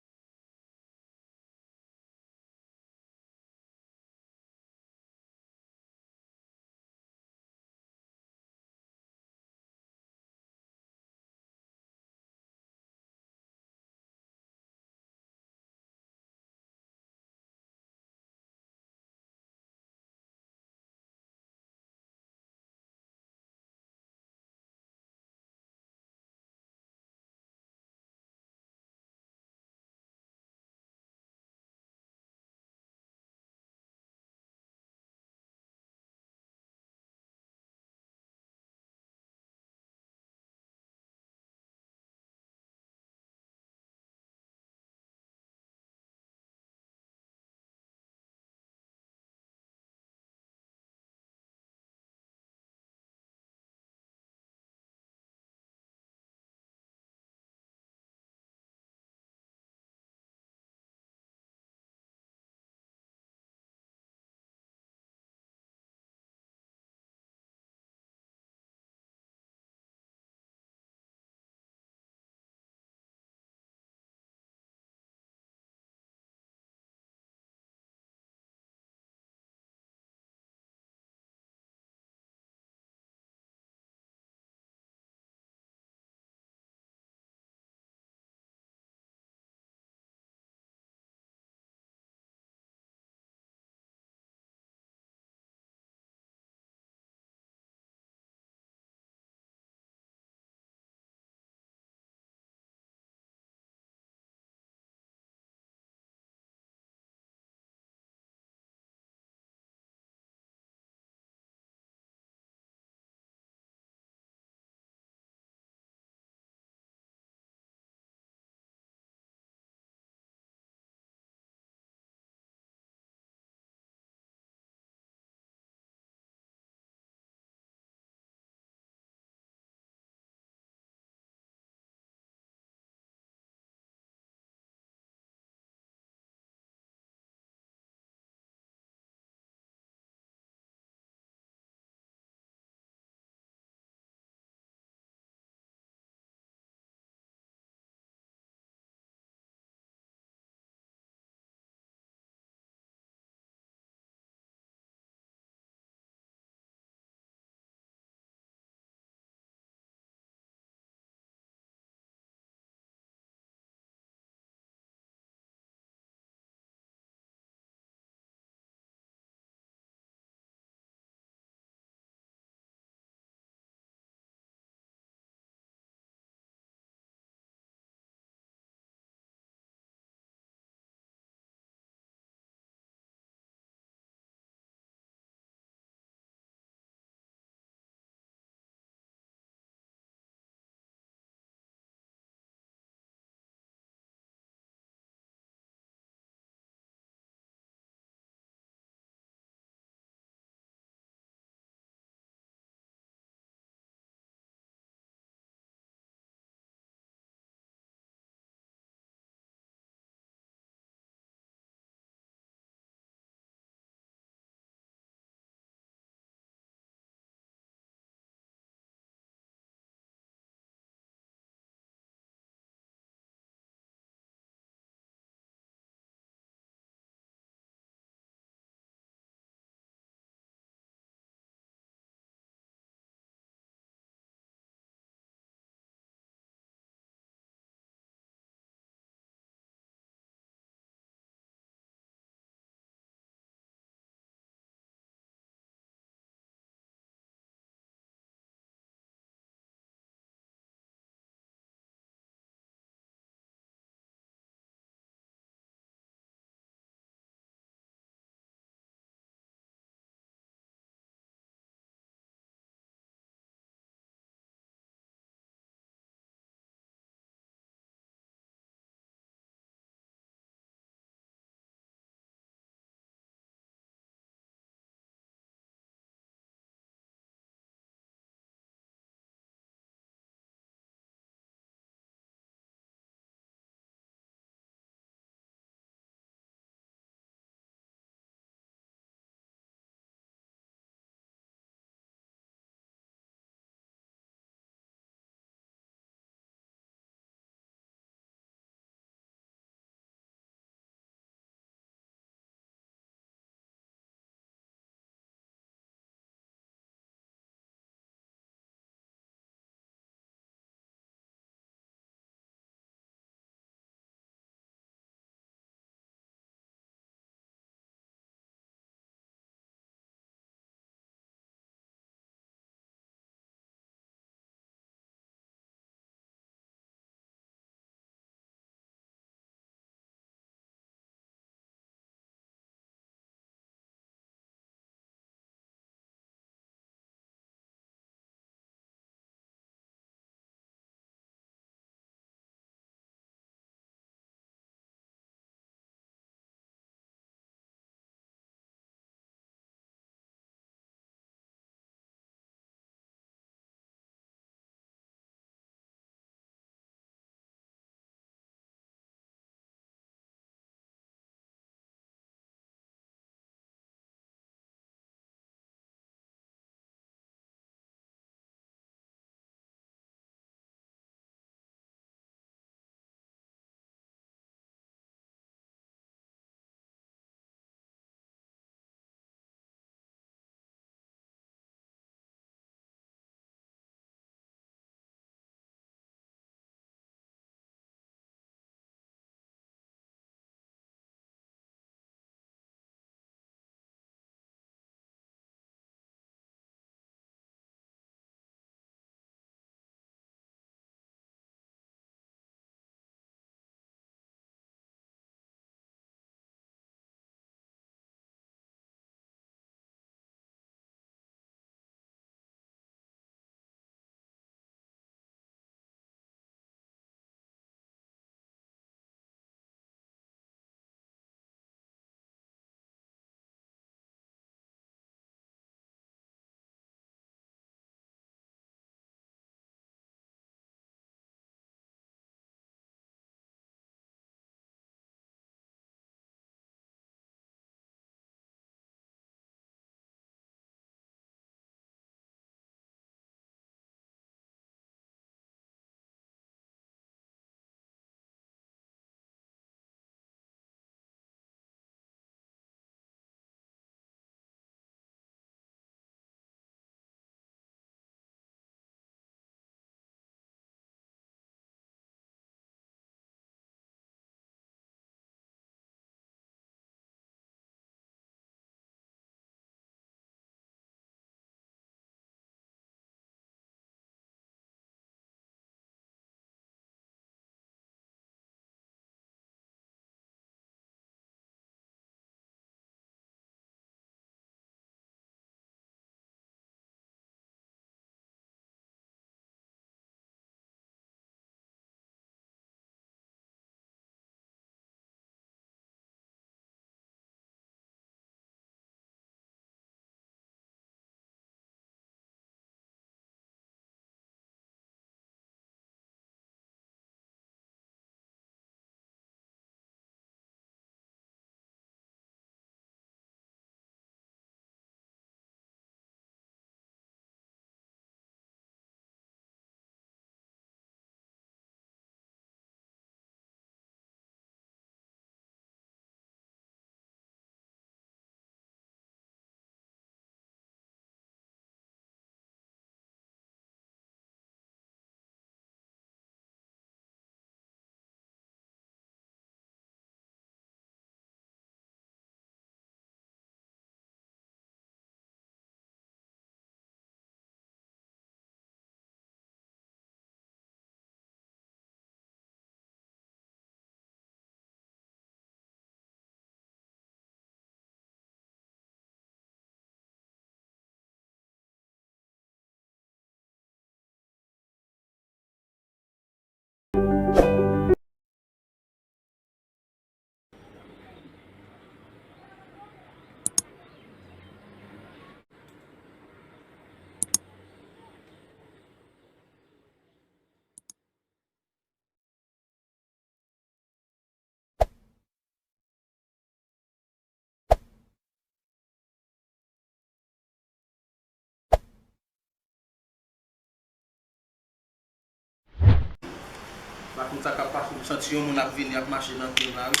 Sa k ap pase, m santi yon moun ap vini, ap mache nan pye m la, wi.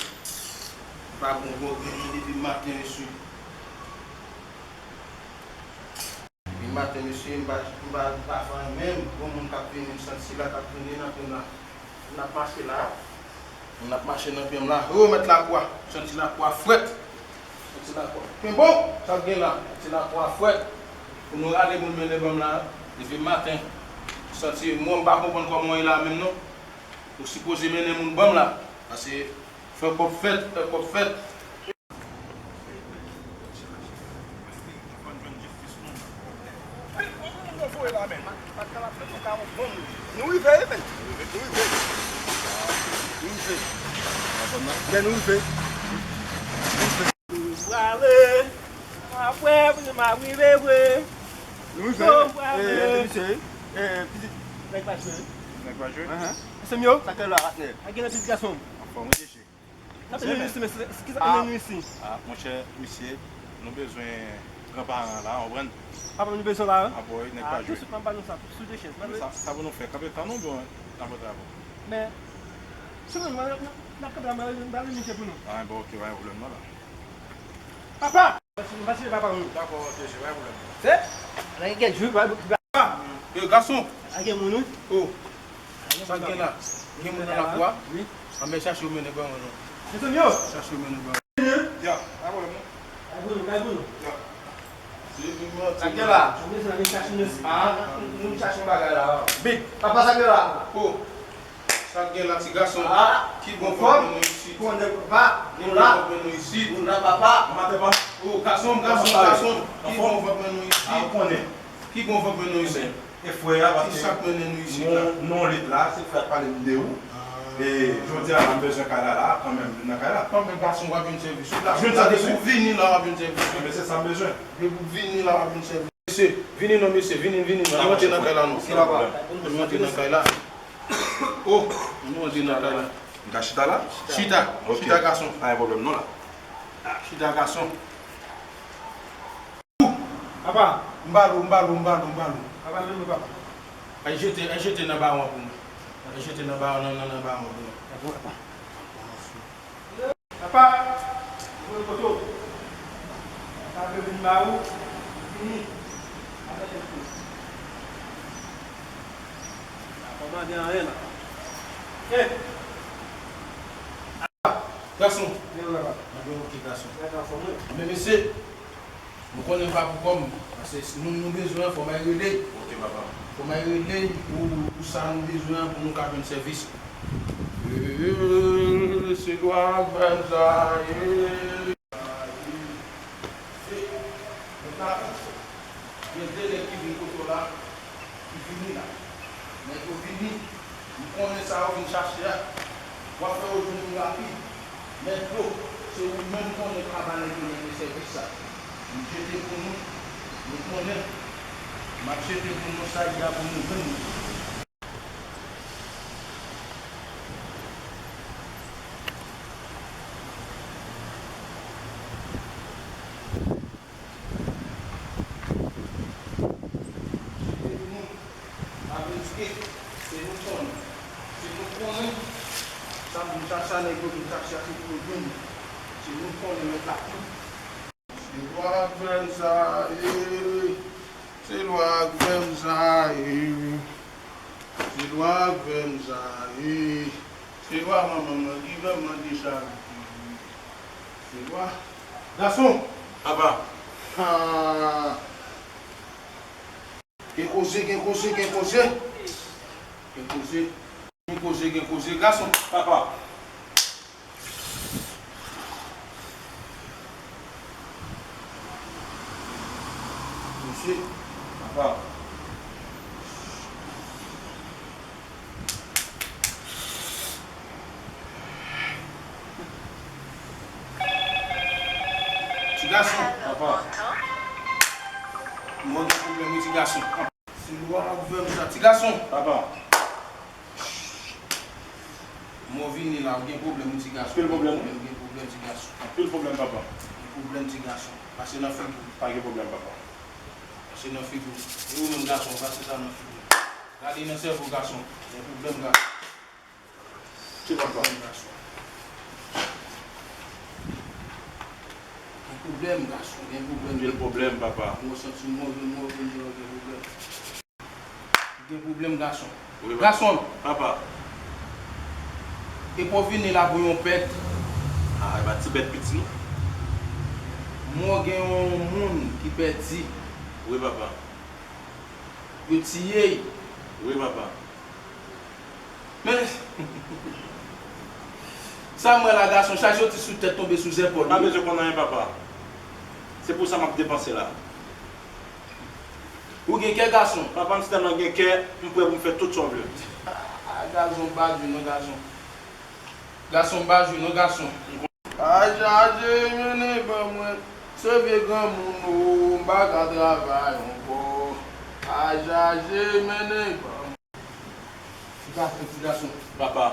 M pa gon gwo grenn depi maten, mesye. Depi maten, mesye, m pa, m pa, m pa fè anyen menm. Gon moun k ap vini, m santi sila k ap vini nan pye m la. Moun ap mache la. Moun ap mache nan pye m la. O, mèt lakwa. M santi lakwa frèt. Santi lakwa. Men bon, sa k gen la? Santi lakwa frèt. Pou nou rale moun mennen ban m la. Depi maten. M santi, mwen, m pa konprann kòman w ye la menm, non. Ou sipoze mennen moun ban m la. Paske fè kòb fèt, fè kòb fèt. Nou rive, wi, men. Nou rive. Nou rive. Men nou rive. Nou prale. Apre, m a rive vre. Nou rive. Nou prale. Eh, misye, eh, pitit. Nèg pa jwe. Nèg pa jwe? Ahan. Mesye m yo. Sa k fè la, patnè? A gen pitit gason. Anfòm, wi, mesye. N ap vin isi, men se, se, kisa ki mennen nou isi? Ah, monchè, mesye, nou bezwen gran paran an la, w konprann? Papa nou bezwen la, wi. Ah, boy, nèg pa jwe. Touswit, m ap ba nou sa, sou de chèz. Men sa, sa pou nou fè, kanpe tan nou, oubyen n ap antre avè w? Men, se mwen, mwen, n ap kanpe la, mwen, mwen, mwen, misye pou nou. Ah, bon, ok, pa gen pwoblèm non la. Papa! Pase, pase papa nou. Dakò, ok, se pa gen pwoblèm. Se? Nan gen kèk jou, pa, pa. Yo, gason! A gen moun, wi. Oh. Sa gen la? Gen moun nan lakou a? Wi. Anben chache w mennen ban mwen non. Mesye m yo! Chache w mennen ban mwen. Ya, pa pwoblèm non. Kay Bruno, kay Bruno. Ya. Se vin mwen. Sa gen la? Anben se la, vin chache mesye. Ah, nou chache yon bagay la. Big. Papa, sa gen la? Oh. Sa gen la, ti gason? Ah. Ki bon vòt mennen w isit? Konnen papa, nou la. Ki bon vòt mennen w isit? Nou la, papa. Maten pa. Oh, gason, gason, gason. Ki bon vòt mennen w isit? Ah, ou konnen. Ki bon vòt mennen w isit? E frè a, paske nou, nou lit la, se frè a k pale m de ou. E jodi a, m bezwen kay la, la, kanmenm, vin nan kay la. Kanmenm, gason, w ap jwenn sèvis ou. Jwenn sa depi ou vini la, w ap jwenn sèvis ou. Enben, se sa m bezwen. Depi ou vini la, w ap jwenn sèvis. Mesye, vini non, mesye, vini, vini. Ann rantre nan kay la, non. Ann rantre nan kay la. Oh, ann rantre nan kay la. M ka chita la? Chita. Ok. Chita, gason. Pa gen pwoblèm, non, la. Chita, gason. Papa, m ba l ou, m ba l ou, m ba l ou, m ba l ou. Papa, men mwen, papa. Al jete, al jete nan bawon an pou mwen. Al jete nan bawon, nan, nan, nan bawon an pou mwen. Dakò, papa. Papa, mwen kote w. Papa, vle vin ba ou, fini. Papa, chèf ou. Papa, mande anyen la. Eh! Gason. Mwen la, papa. Mande yon ti gason. Mwen la, anfòm, wi. Men mesye, nou konnen pa pou kò m. Paske si nou, nou bezwen, fò m al rele. Ok, papa. Fò m al rele pou, pou sa nou bezwen an, pou nou ka jwenn sèvis. Eh, se lwa ak vèb sa, eh. Se, gen de nèg ki vin kote w la, ki vini la. Nèg yo vini, m konnen sa yo vin chache a. W ap fè yo jwenn ou rapid. Mèt dlo, se ou menm konnen pa ba nèg yo, nèg yo sèvis sa. M jete pou nou, nou konnen. M ap jete pou nou sa y a pou nou jwenn nou. Se nou konnen. Sa vin chache a, nèg yo vin chache a, se pou yo jwenn li. Se nou konnen mèt la tou. Se lwa ak vèb sa ye. Se lwa ak vèb sa ye. Se lwa ak vèb sa ye. Se lwa manman mwen ki fè m mande chal. Se lwa. Gason! Papa. Ah. Gen koze, gen koze, gen koze. Gen koze. Gen koze, gen koze. Gason. Papa. Mesye. Papa. Ti gason. Papa. Mwen gen pwoblèm wi, ti gason. Se lwa ak vèb sa, ti gason. Papa. Mwen vini la, ou gen pwoblèm wi, ti gason. Anpil pwoblèm. Ou gen pwoblèm, ti gason. Anpil pwoblèm, papa. Gen pwoblèm, ti gason. Pase nan figi w. Pa gen pwoblèm, papa. Pase nan figi w. E ou menm gason, pase sa nan figi w. Gade nan sèvo gason. Gen pwoblèm, gason. Gen pwoblèm, gason. Gen pwoblèm, gason. Gen pwoblèm. Gen pwoblèm, papa. Mwen santi move, move, move, gen pwoblèm. Gen pwoblèm, gason. Wi, papa. Gason. Papa. E pou w vini la pou yon pèt. Ah, e pa ti bèt piti, non. Mwen gen yon moun ki pèdi. Wi, papa. Yo tiye l. Wi, papa. Men, sa m wè la, gason, chak jou ti sou tèt tonbe sou zèpòl. M pa bezwen konn anyen, papa. Se pou sa m ap depanse la. Ou gen kè, gason? Papa, m si tèlman gen kè, m prè pou m fè tout sa w vle. Ah, gason, m pa jwe non, gason. Gason, m pa jwe non, gason. Ajaje mennen ban mwen. Se vye granmoun o, m pa ka travay ankò. Ajaje mennen ban mwen. Ti gason, ti gason. Papa.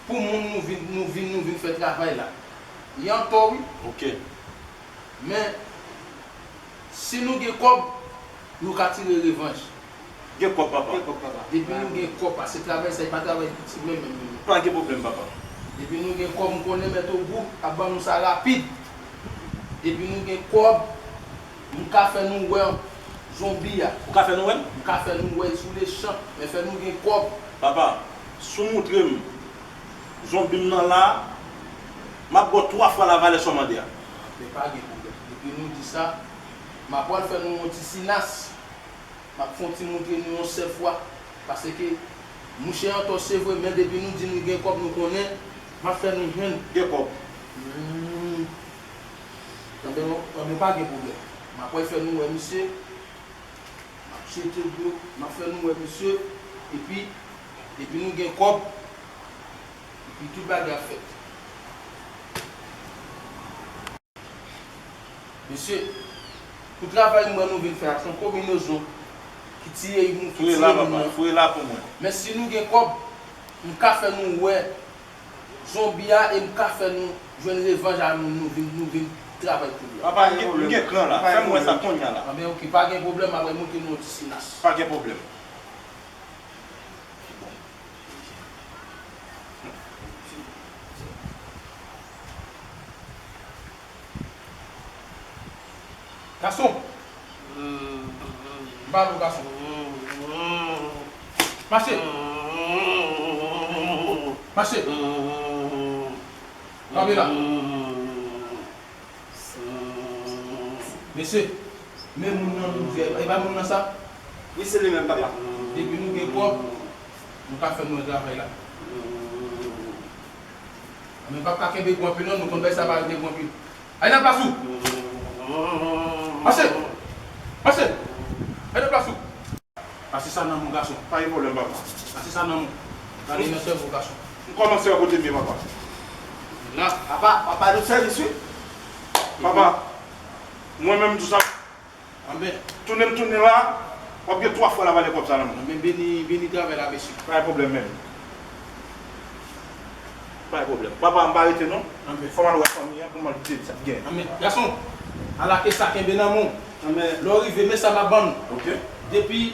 Pou moun nou vin, nou vin, nou vin fè travay la. Li antò wi. Ok. Men, si nou gen kòb, nou ka tire revanj. Gen kòb, papa. Gen kòb, papa. Depi nou gen kòb, paske travay sa, e pa travay piti menm, menm, menm. Pa gen pwoblèm, papa. Depi nou gen kòb, m konnen Mèt Ogou ap ban nou sa rapid. Depi nou gen kòb, m ka fè nou wè zonbi a. Ou ka fè nou wè l? M ka fè nou wè l sou lechan, men fè nou gen kòb. Papa, si w montre m zonbi m nan la, m ap ba w twa fwa lavalè sa w mande a. Men pa gen pwoblèm. Depi nou di sa, m ap pral fè nou yon ti sinas. M ap fè yon ti montre nou yon sèl fwa. Paske mouche antò se vre, men depi nou di nou gen kòb, nou konnen, m ap fè nou jwenn. Gen kòb. Hmm. Anben, anben, pa gen pwoblèm. M ap pral fè nou wè misye. M ap jete dlo, m ap fè nou wè misye. Epi, depi nou gen kòb, epi tout bagay ap fèt. Mesye, pou travay m wè nou vin fè a, se yon konbinezon ki tiye moun, ki tiye moun nan. Foure la pou mwen. Men si nou gen kòb, m ka fè nou wè zonbi a e m ka fè nou jwenn revanj a moun nou vin, nou vin travay pou li a. Papa, m gen, m gen kran la. Fè m wè sa kounye a la. Anben, ok, pa gen pwoblèm, m ap montre nou yon ti sinas. Pa gen pwoblèm. Gason! M pale w, gason. Mache! Mache! Kanpe la! Mesye, men moun nan nou di, e pa moun nan sa? Wi, se li menm, papa. Depi nou gen kòb, nou ka fè nou travay la. Men pap ka kenbe gwo anpil non, nou konn bagay sa pa rete gwo anpil. Ay nan plas ou! Mache! Mache! Ay nan plas ou! Pase sa nan men w, gason. Pa gen pwoblèm, papa. Pase sa nan men w. Gade nan sèvo w, gason. M kòmanse wè kote m ye, papa. La. Papa, papa, nou sèvis, wi. Papa, mwen menm tou sa. Anben. Tounen m tounen la, w ap gen twa fwa lavalè kòb sa nan men w. Anben, beni, beni travay la, mesye. Pa gen pwoblèm menm. Pa gen pwoblèm. Papa, m pa rete non. Anben. Fò m al wè fanmi an pou m al di sa k gen. Anben. Gason, ala ke sa kenbe nan men w. Anben. Lè w rive, men sa m ap ban nou. Ok. Depi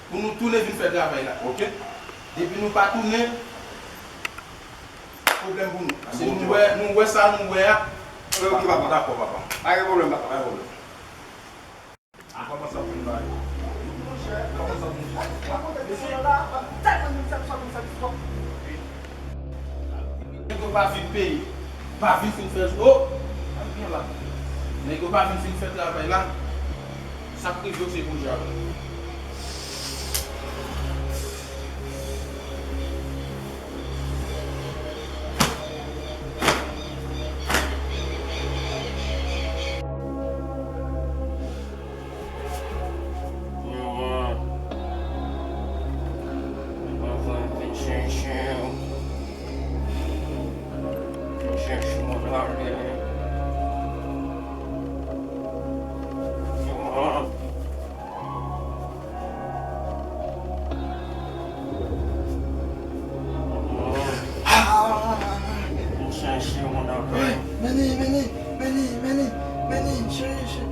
pou nou tounen vin fè travay la. Ok. Depi nou pa tounen, pwoblèm pou nou. Paske nou wè, nou wè sa nou wè a. Ok, papa. Dakò, papa. Pa gen pwoblèm, papa. Pa gen pwoblèm. A kòman sa pou nou bay? Monchè, kòman sa pou nou bay? Mesye, la, pa tèlman moun sa, sa, sa, sa. Nèg yo pa vin peye, pa vin fin fè, o, al byen la. Nèg yo pa vin fin fè travay la. Sa k rive yo se pou djab. Manman, manman vin chèche w. Vin chèche w ale. Manman. Manman. Vin chèche w ale. Mene, mene, mene, mene, mene, chèche.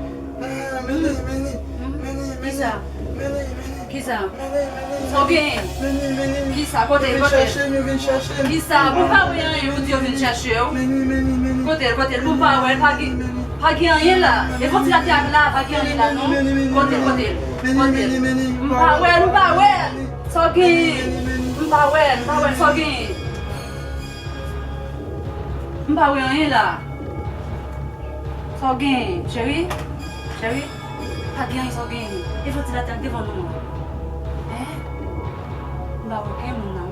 Ah, mene, mene, mene, mene, mene, mene. Kisa? Kisa? Mene, mene, mene. Sa w genyen? Mene, mene, mene. Kisa? Kote l? Kote l? Kisa? Mwen pa wè anyen, ou di yo vin chèche w. Kote l? Kote l? Mwen pa wè l, pa gen, pa gen anyen la. E vantilatè a la, pa gen anyen la non. Kote l? Kote l? Kote l? Mwen pa wè l, mwen pa wè l. Sa w genyen? Mwen pa wè l, mwen pa wè l. Sa w genyen? Mwen pa wè anyen la. Sa w genyen, cheri? Cheri? Pa gen anyen sa w genyen. E vantilatè a k devan nou an. Hein? M pa wè okenn moun nan.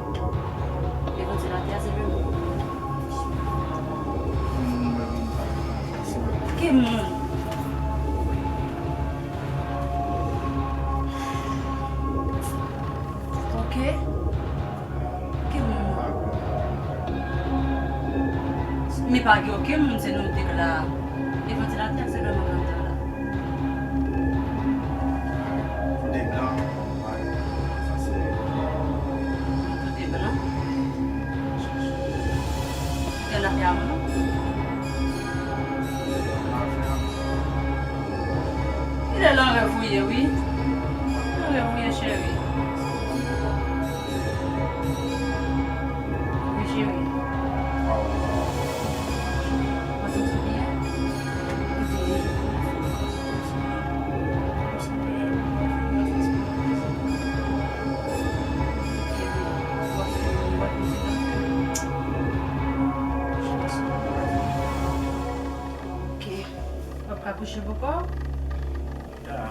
E vantilatè a se de moun. Ki moun? Ok. Ki moun? Men pa gen okenn moun, se nou de k la. E vantilatè a se lè mwen kanpe la. Tou de blan. Tou de blan. Gen afè a moun. Li lè nan rèv ou ye, wi. Nan rèv ou ye, cheri. Wi, cheri. Mwen santi w byen? Kote? Ok. W ap ka kouche pou kò w? Ya.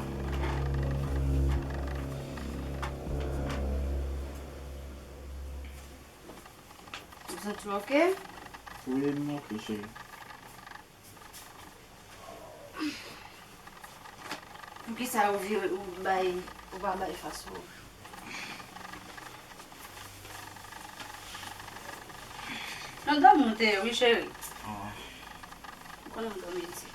Ou santi w ok? Wi, m ok, cheri. Poukisa ou vire, ou bay, ou pa bay fas ou? Nan dòmi w te ye, wi, cheri. Ah. M konnen w dòmi di.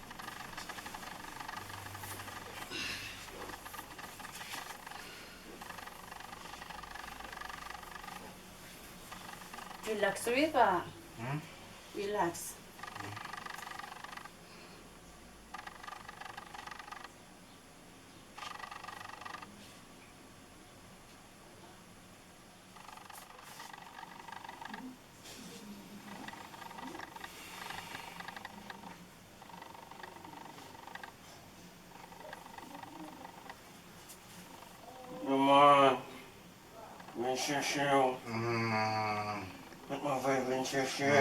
Rilaks, wi, pa. Hmm? Rilaks. Manman, vin chèche w. Manman voye vin chèche w.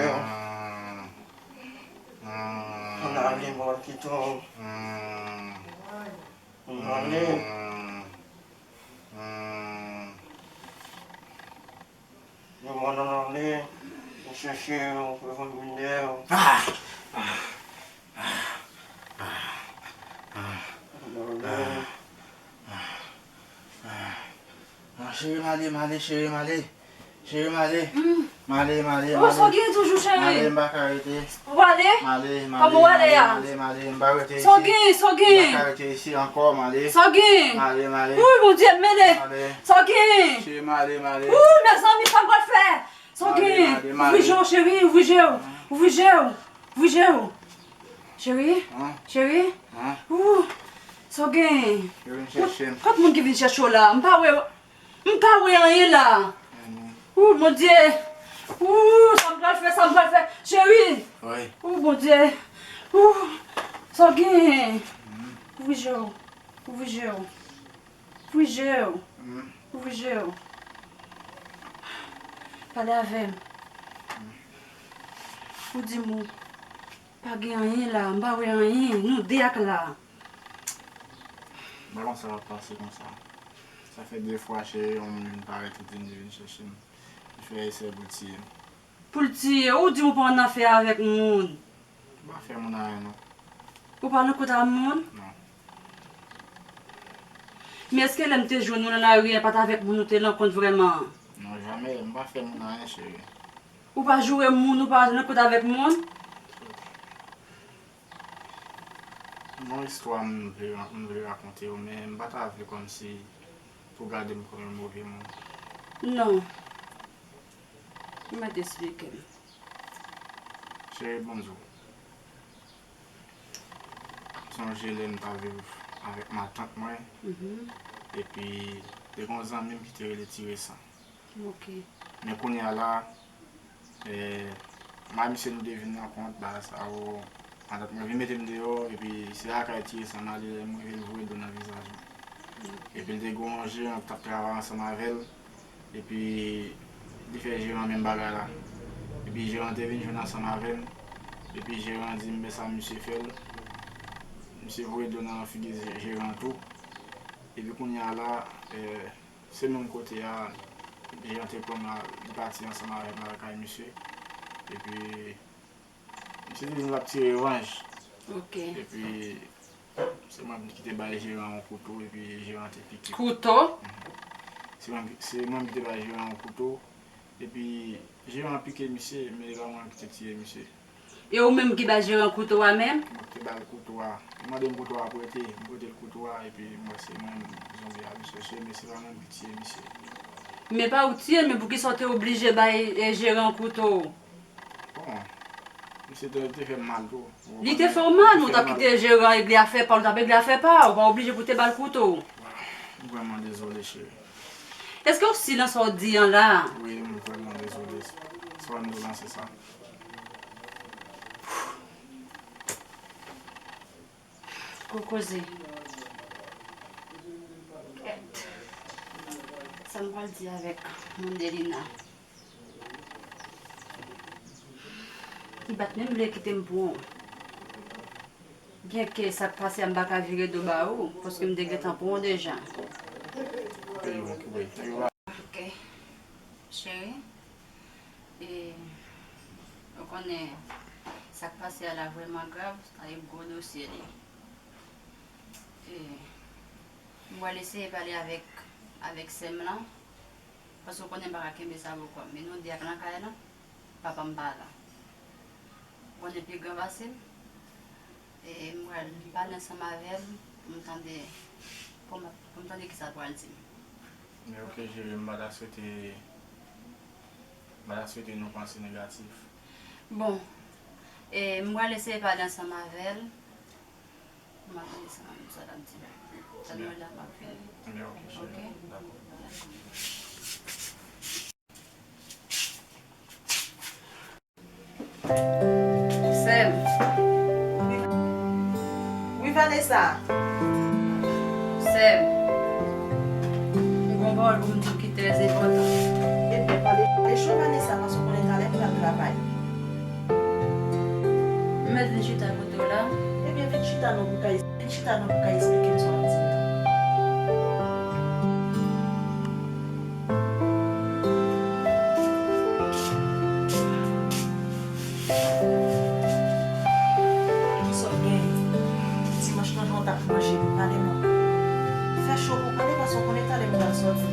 Ann ale, mwen kite w. Ann ale. Yo mò nan ale, yo chèche yo, pou yo vin dèyè yo. Ah! Ah! Ah! Ah! Ann ale. Ah! Ah! Ah! Ah, cheri, m ale, m ale, cheri, m ale. Cheri, m ale. M ale, m ale, m ale. Oh, sa w gen toujou, cheri? M ale, m pa ka rete. Ou ale? M ale, m ale, m ale, m ale, m pa rete isi. Sa w gen, sa w gen? M pa ka rete isi ankò, m ale. Sa w gen? M ale, m ale. Wouy, Bondye, m mele. M ale. Sa w gen? Cheri, m ale, m ale. Wouy, mezanmi, sa m pral fè? Sa w gen? M ale, m ale, m ale. Ouvri je w, cheri, ouvri je w. Ouvri je w. Ouvri je w. Cheri, cheri. Wouy, sa w gen? Yo vin chèche m. Kot moun ki vin chèche w la? M pa wè. M pa wè anyen la. Ou, Bondye. Ou, sa m pral fè, sa m pral fè. Cheri. Wi. Ou, Bondye. Ou, sa w genyen? Ouvri je w. Ouvri je w. Ouvri je w. Ouvri je w. Pale avè m. Ou di m ou pa gen anyen la, m pa wè anyen. Nou de ak la. M pa konn sa k ap pase konsa. Sa fè de fwa, cheri, yon moun vin parèt, li di m li vin chèche m. Li fè esè pou l tiye m. Pou l tiye w? Ou di w pa ann afè avèk moun. M pa fè moun anyen, non. Ou pa nan kont ak moun? Non. Men èske lè m te jwenn ou nan lari a, pa t avèk moun ou te nan kont vrèman? Non, jamè. M pa fè moun anyen, cheri. Ou pa joure moun, ou pa nan kont avèk moun? Gon istwa m vle, m vle rakonte w, men m pa ta vle kòmsi pou gade m kòm yon move moun. Non. Ou mèt esplike m. Cheri, ban m di w. M sonje lè m t ap viv avèk matant mwen, epi te gon zanmi m ki te rele Ti Resan. Ok. Men kounye a la, e, mwen misye nou te vin rankont, bagay sa yo, pandan mwen vin mete m deyò, epi se lakay ti resan m ale, lè m rive l voye dlo nan vizaj mwen. Epi l te gen yon jeran ki t ap travay ansanm avè l, epi li fè jeran menm bagay la. Epi jeran te vin jwenn ansanm avè m, epi jeran di m men sa misye fè l. Misye voye dlo nan figi jeran tou. Epi kounye a la, e, se menm kote a, jeran te pran m, li pati ansanm avè m al kay misye. Epi misye te di l ap tire revanj. Ok. Epi se mwen ki te bay jeran yon kouto, epi jeran te pike. Kouto? Mhm. Se mwen, se mwen ki te bay jeran yon kouto, epi jeran pike misye, men e pa mwen ki te tiye misye. E ou menm ki bay jeran kouto a menm? Mwen ki te ba l kouto a. Li mande m kouto a pou rete, m prete l kouto a, epi m wè se mwen zonbi a vin chèche, men se pa mwen ki tiye misye. Men pa ou tiye l, men poukisa w te oblije bay, e, jeran kouto? Bon, misye te, te fè m mal tou. Li te fè w mal, ou t ap kite jeran regle afè pa l, ou t ap regle afè pa w, ou pa oblije pou te ba l kouto. M vrèman dezole, cheri. Èske w si nan sa w di an la? Wi, m vrèman dezole. Sa w di lan se sa. Kokoze. Kèt. Sa m pral di avèk Mandelina? Li pa t menm vle kite m pran w. Byenke sa k pase a m pa ka vire do ba ou, paske m te gentan pran w deja. Ok, cheri. E, ou konnen, sa k pase a la vrèman grav, sa yon gwo dosye li. E, m pral eseye pale avèk, avèk sè m lan, paske ou konnen m pa ka kenbe sa pou kò m. Men nou de ak nan kay lan, papa m pa la. Ou konnen pi gran pase m. E m pral pale ansanm avè l pou m tande, pou m, pou m tande kisa l pral di m. Men ok, cheri, m pa ta swete, m pa ta swete nou panse negatif. Bon, e m pral eseye pale ansanm avè l. M ap tande sa, sa l ap di la. Tann mwen la, m ap vini. Men ok, cheri. Ok? Dakò. Sè m. Wi, Vanessa. Sè m. M gon pawòl pou m di w ki trè enpòtan. Ebyen, pale, pale cho, Vanessa, paske w konnen talè m pral travay. M mèt vin chita kote w la. Ebyen, vin chita non pou kay. Vin chita non pou ka esplike m sa w ap di m nan. Kisa w genyen? Dimanch lan jan w t ap manje, pale non. Fè cho pou pale paske w konnen talè m pral sòti.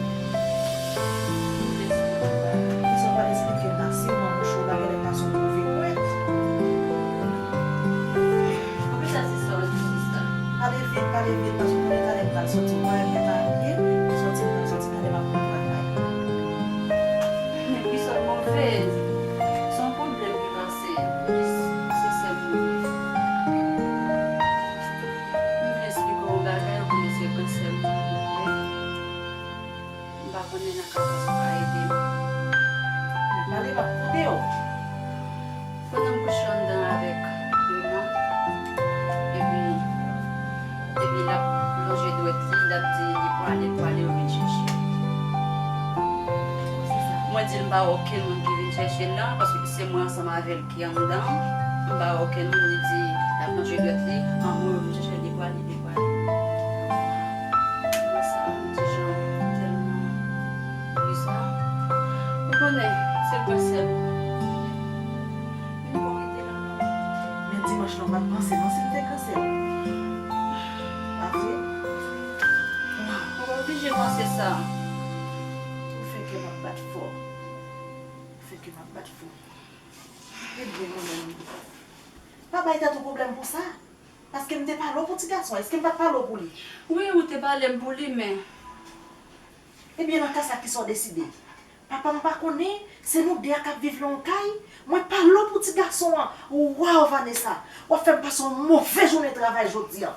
Kisa w pral esplike m la? Si w manman cho la, genlè pa son move kwè. Poukisa se sa w di sista? Pale vit, pale vit, paske w konnen talè m pral sòti, ou pa wè m gentan abiye, m sòti, m pral sòti, talè m ap pran travay. Men pi sòt move, se yon pwoblèm ki pase, jis se sèl move. M vle esplike w yon bagay, ou konnen se gran sè m ou ye. M pa konnen nan ka sa w ka ede m. Pale, m ap tande w. Pandan m kouche anndan avèk Rema, epi, epi l ap lonje dwèt li, l ap di li pwale, pwale, yo vin chèche l. Mwen di l m pa wè okenn moun ki vin chèche l la, paske se mwen ansanm avè l ki anndan an. M pa wè okenn moun, li di l ap lonje dwèt li, anmwe, yo vin chèche l, li pwale, li pwale. Mwen sa, m di jan tèlman wi sa. Ou konnen, se gran sè m. Vin bon rete la non. Men dimanch lan w pa t panse non si m te gran sè w. Pa vre? Ou pa oblije panse sa. Ou fè kè m ap bat fò. Ou fè kè m ap bat fò. Ebyen, mwen menm, pa bay tèt ou pwoblèm pou sa. Paske m te pale w pou ti gason an. Èske m pa t pale w pou li? Wi, ou te pale m pou li, men. Ebyen, nan ka sa, kisa w deside? Papa m pa konnen, se nou de a k ap viv nan yon kay. Mwen pale w pou ti gason an. Waw, Vanessa, w ap fè m pase yon move jounen travay jodi a.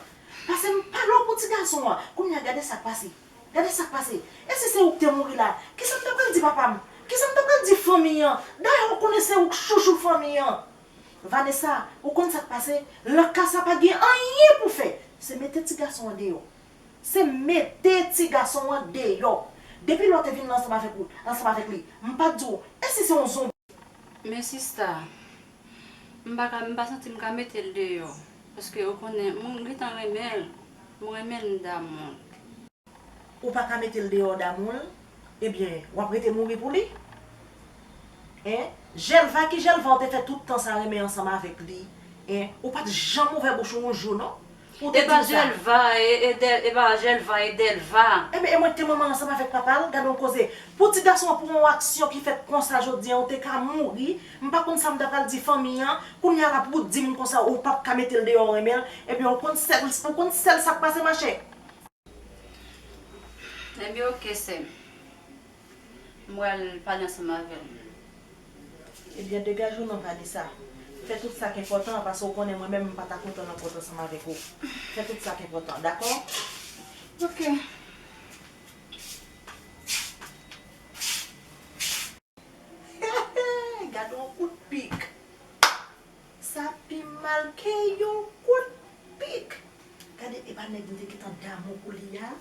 Paske m pale w pou ti gason an. Kounye a, gade sa k pase. Gade sa k pase. E si se ou k te mouri la? Kisa m ta pral di papa m? Kisa m ta pral di fanmi an? Dayè, ou konnen se ou k chouchou fanmi an. Vanessa, ou konn sa k pase? Nan ka sa, pa gen anyen pou fè. Se mete ti gason an deyò. Se mete ti gason an deyò. Depi lè w te vin la ansanm avèk ou, ansanm avèk li, m pa t di w, e si se yon zonbi? Men sista, m pa ka, m pa santi m ka mete l deyò. Paske ou konnen, m gentan renmen l. M renmen l damou. Ou pa ka mete l deyò damou l? Ebyen, w ap rete mouri pou li? Hein? Jèlva, ki Jèlva ou te fè tout tan sa renmen ansanm avèk li? Hein? Ou pa t janm ouvè bouch ou yon jou, non? Ou te di m sa. E pa Jèlva, e, e Dèl-, e pa Jèlva, e Dèlva. Ebyen, e mwen ki te manman ansanm avèk papa l? Gade yon koze. Pou ti gason an, pou yon aksyon ki fèt konsa jodi a, ou te ka mouri. M pa konn sa m ta pral di fanmi an. Kounye a la, pou ou di m konsa, ou p ap ka mete l deyò, ou renmen l. Ebyen, ou konn sèl, ou konn sèl sa k pase, machè? Ebyen, oke, sè m. M pral pale ansanm avè l. Ebyen, degaje w non, Vanessa. Fè tout sa k enpòtan an, paske w konnen mwen menm, m pa ta kontan nan pòt ansanm avèk ou. Fè tout sa k enpòtan, dakò? Oke. Gade yon kout pik. Sa pi mal ke yon kout pik. Gade, e pa nèg m te gentan damou pou li a.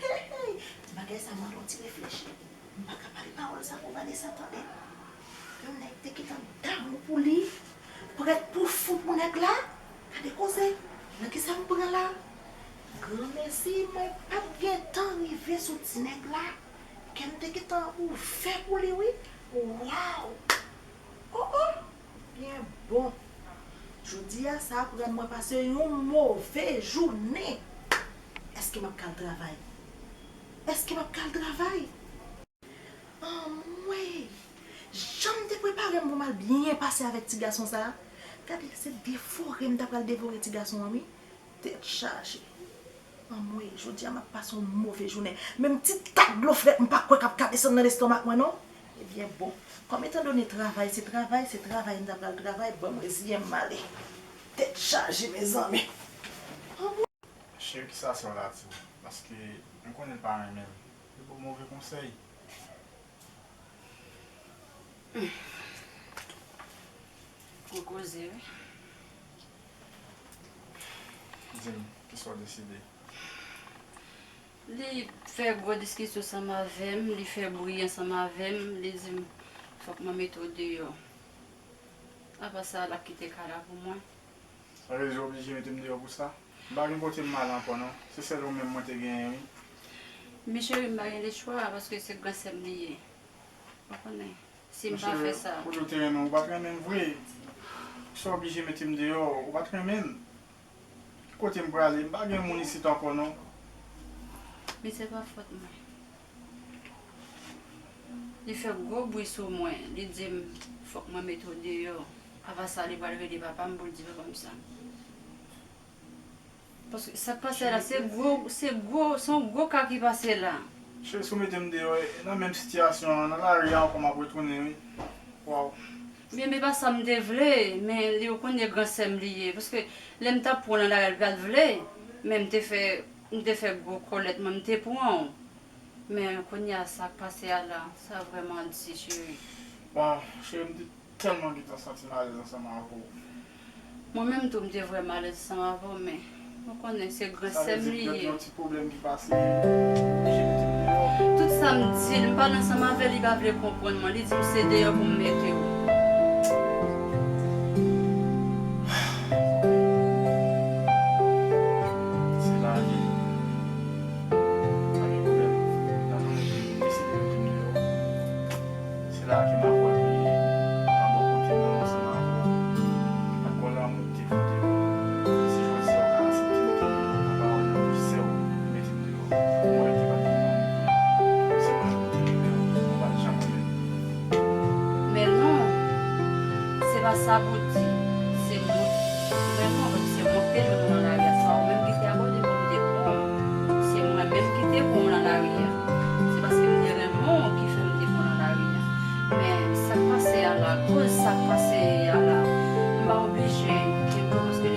Hey, hey. Bagay sa mande yon ti reflechi. M pa ka pale pawòl sa pou Vanessa tande. Yon nèg te gentan damou pou li. Prèt pou fou pou nèg la. Gade koze. Nan kisa m pran la? Granmesi, mwen pa t gentan rive sou ti nèg la. Kè m te gentan ouvè pou li, wi. Waw! Oh, oh! Byen bon. Jodi a, sa aprann mwen pase yon move jounen. Èske m ap ka al travay? Èske m ap ka al travay? Anmwey! Jan m te prepare m pou m al byen pase avèk ti gason sa a. Gade, se devore m ta pral devore ti gason an, wi. Tèt chaje. Anmwey, jodi a m ap pase yon move jounen. Menm ti tak dlo frèt m pa kwè k ap ka desann nan lestomak mwen non. Ebyen bon, kòm etandone travay se travay, se travay m ta pral travay, ban m reziyen m ale. Tèt chaje, mezanmi. Anmwey. Cheri, kisa sa w la di? Paske m konnen l pa renmen m. Li ba w move konsèy. Gwo koze, wi. Di m, kisa w deside? Li fè gwo diskisyon ansanm avè m, li fè bri ansanm avè m, li di m fòk mwen mete w deyò. Apa sa, l ap kite kay la pou mwen. Sa vle di w oblije mete m deyò pou sa? M pa gen kote m ale ankò non. Se sèl ou menm mwen te genyen, wi. Men cheri, m pa gen lechwa, paske se gran sè m li ye. Ou konnen, si m pa fè sa. Monchè, ou di w te renmen m, ou pa t renmen m vre. Sa w oblije mete m deyò, ou pa t renmen m. Ki kote m prale? M pa gen moun isit ankò non. Men se pa fòt mwen. Li fè gwo bri sou mwen, li di m fòk mwen mete w deyò. Apa sa, li pral rele papa m pou l di papa m sa. Paske sa k pase la, se gwo, se gwo, se yon gwo ka ki pase la. Cheri, si w mete m deyò, e, nan menm sitiyasyon an, nan lari a ankò m ap retounen, wi. Waw. Byen, men pa sa m te vle, men li, ou konnen gran sè m li ye. Paske lè m t ap pran w nan lari a, li pa t vle, men m te fè, m te fè gwo kòlèt mwen, m te pran w. Men kounye a sa k pase a la, sa vrèman di, cheri. Waw, cheri, m te tèlman gentan santi m alèz ansanm avè w. Mwen menm tou, m te vrèman alèz ansanm avè w, men ou konnen se gran sè m li ye. Sa vle di, gen yon ti pwoblèm ki pase, oblije mete m deyò. Tout sa m di l, m pale ansanm avè l, li pa vle konprann mwen. Li di m se deyò pou m mete w. Se la li ye. Pa gen pwoblèm. Nan moman ke m deside mete m deyò, se la ke m ap wè ke m pa bò kote m nan ansanm avè w. Ankò lanmou m te fè w te fè. Si jodi a w ka aksepte mete m deyò, pran pawòl nan bouch sè w, mete m deyò. Mwen menm ki pa t gen moun pou mwen. Se mwen menm ki te renmen w, ou pa t janm renmen m. Men non, se pa sa pou di. Se mwen ki renmen w, paske se mwen ki te jwenn ou nan lari a. Se pa ou menm ki te abòne pou m te pran w. Se mwen menm ki te pran w nan lari a. Se paske m te renmen w ki fè m te pran w nan lari a. Men sa k pase a la, koz sa k pase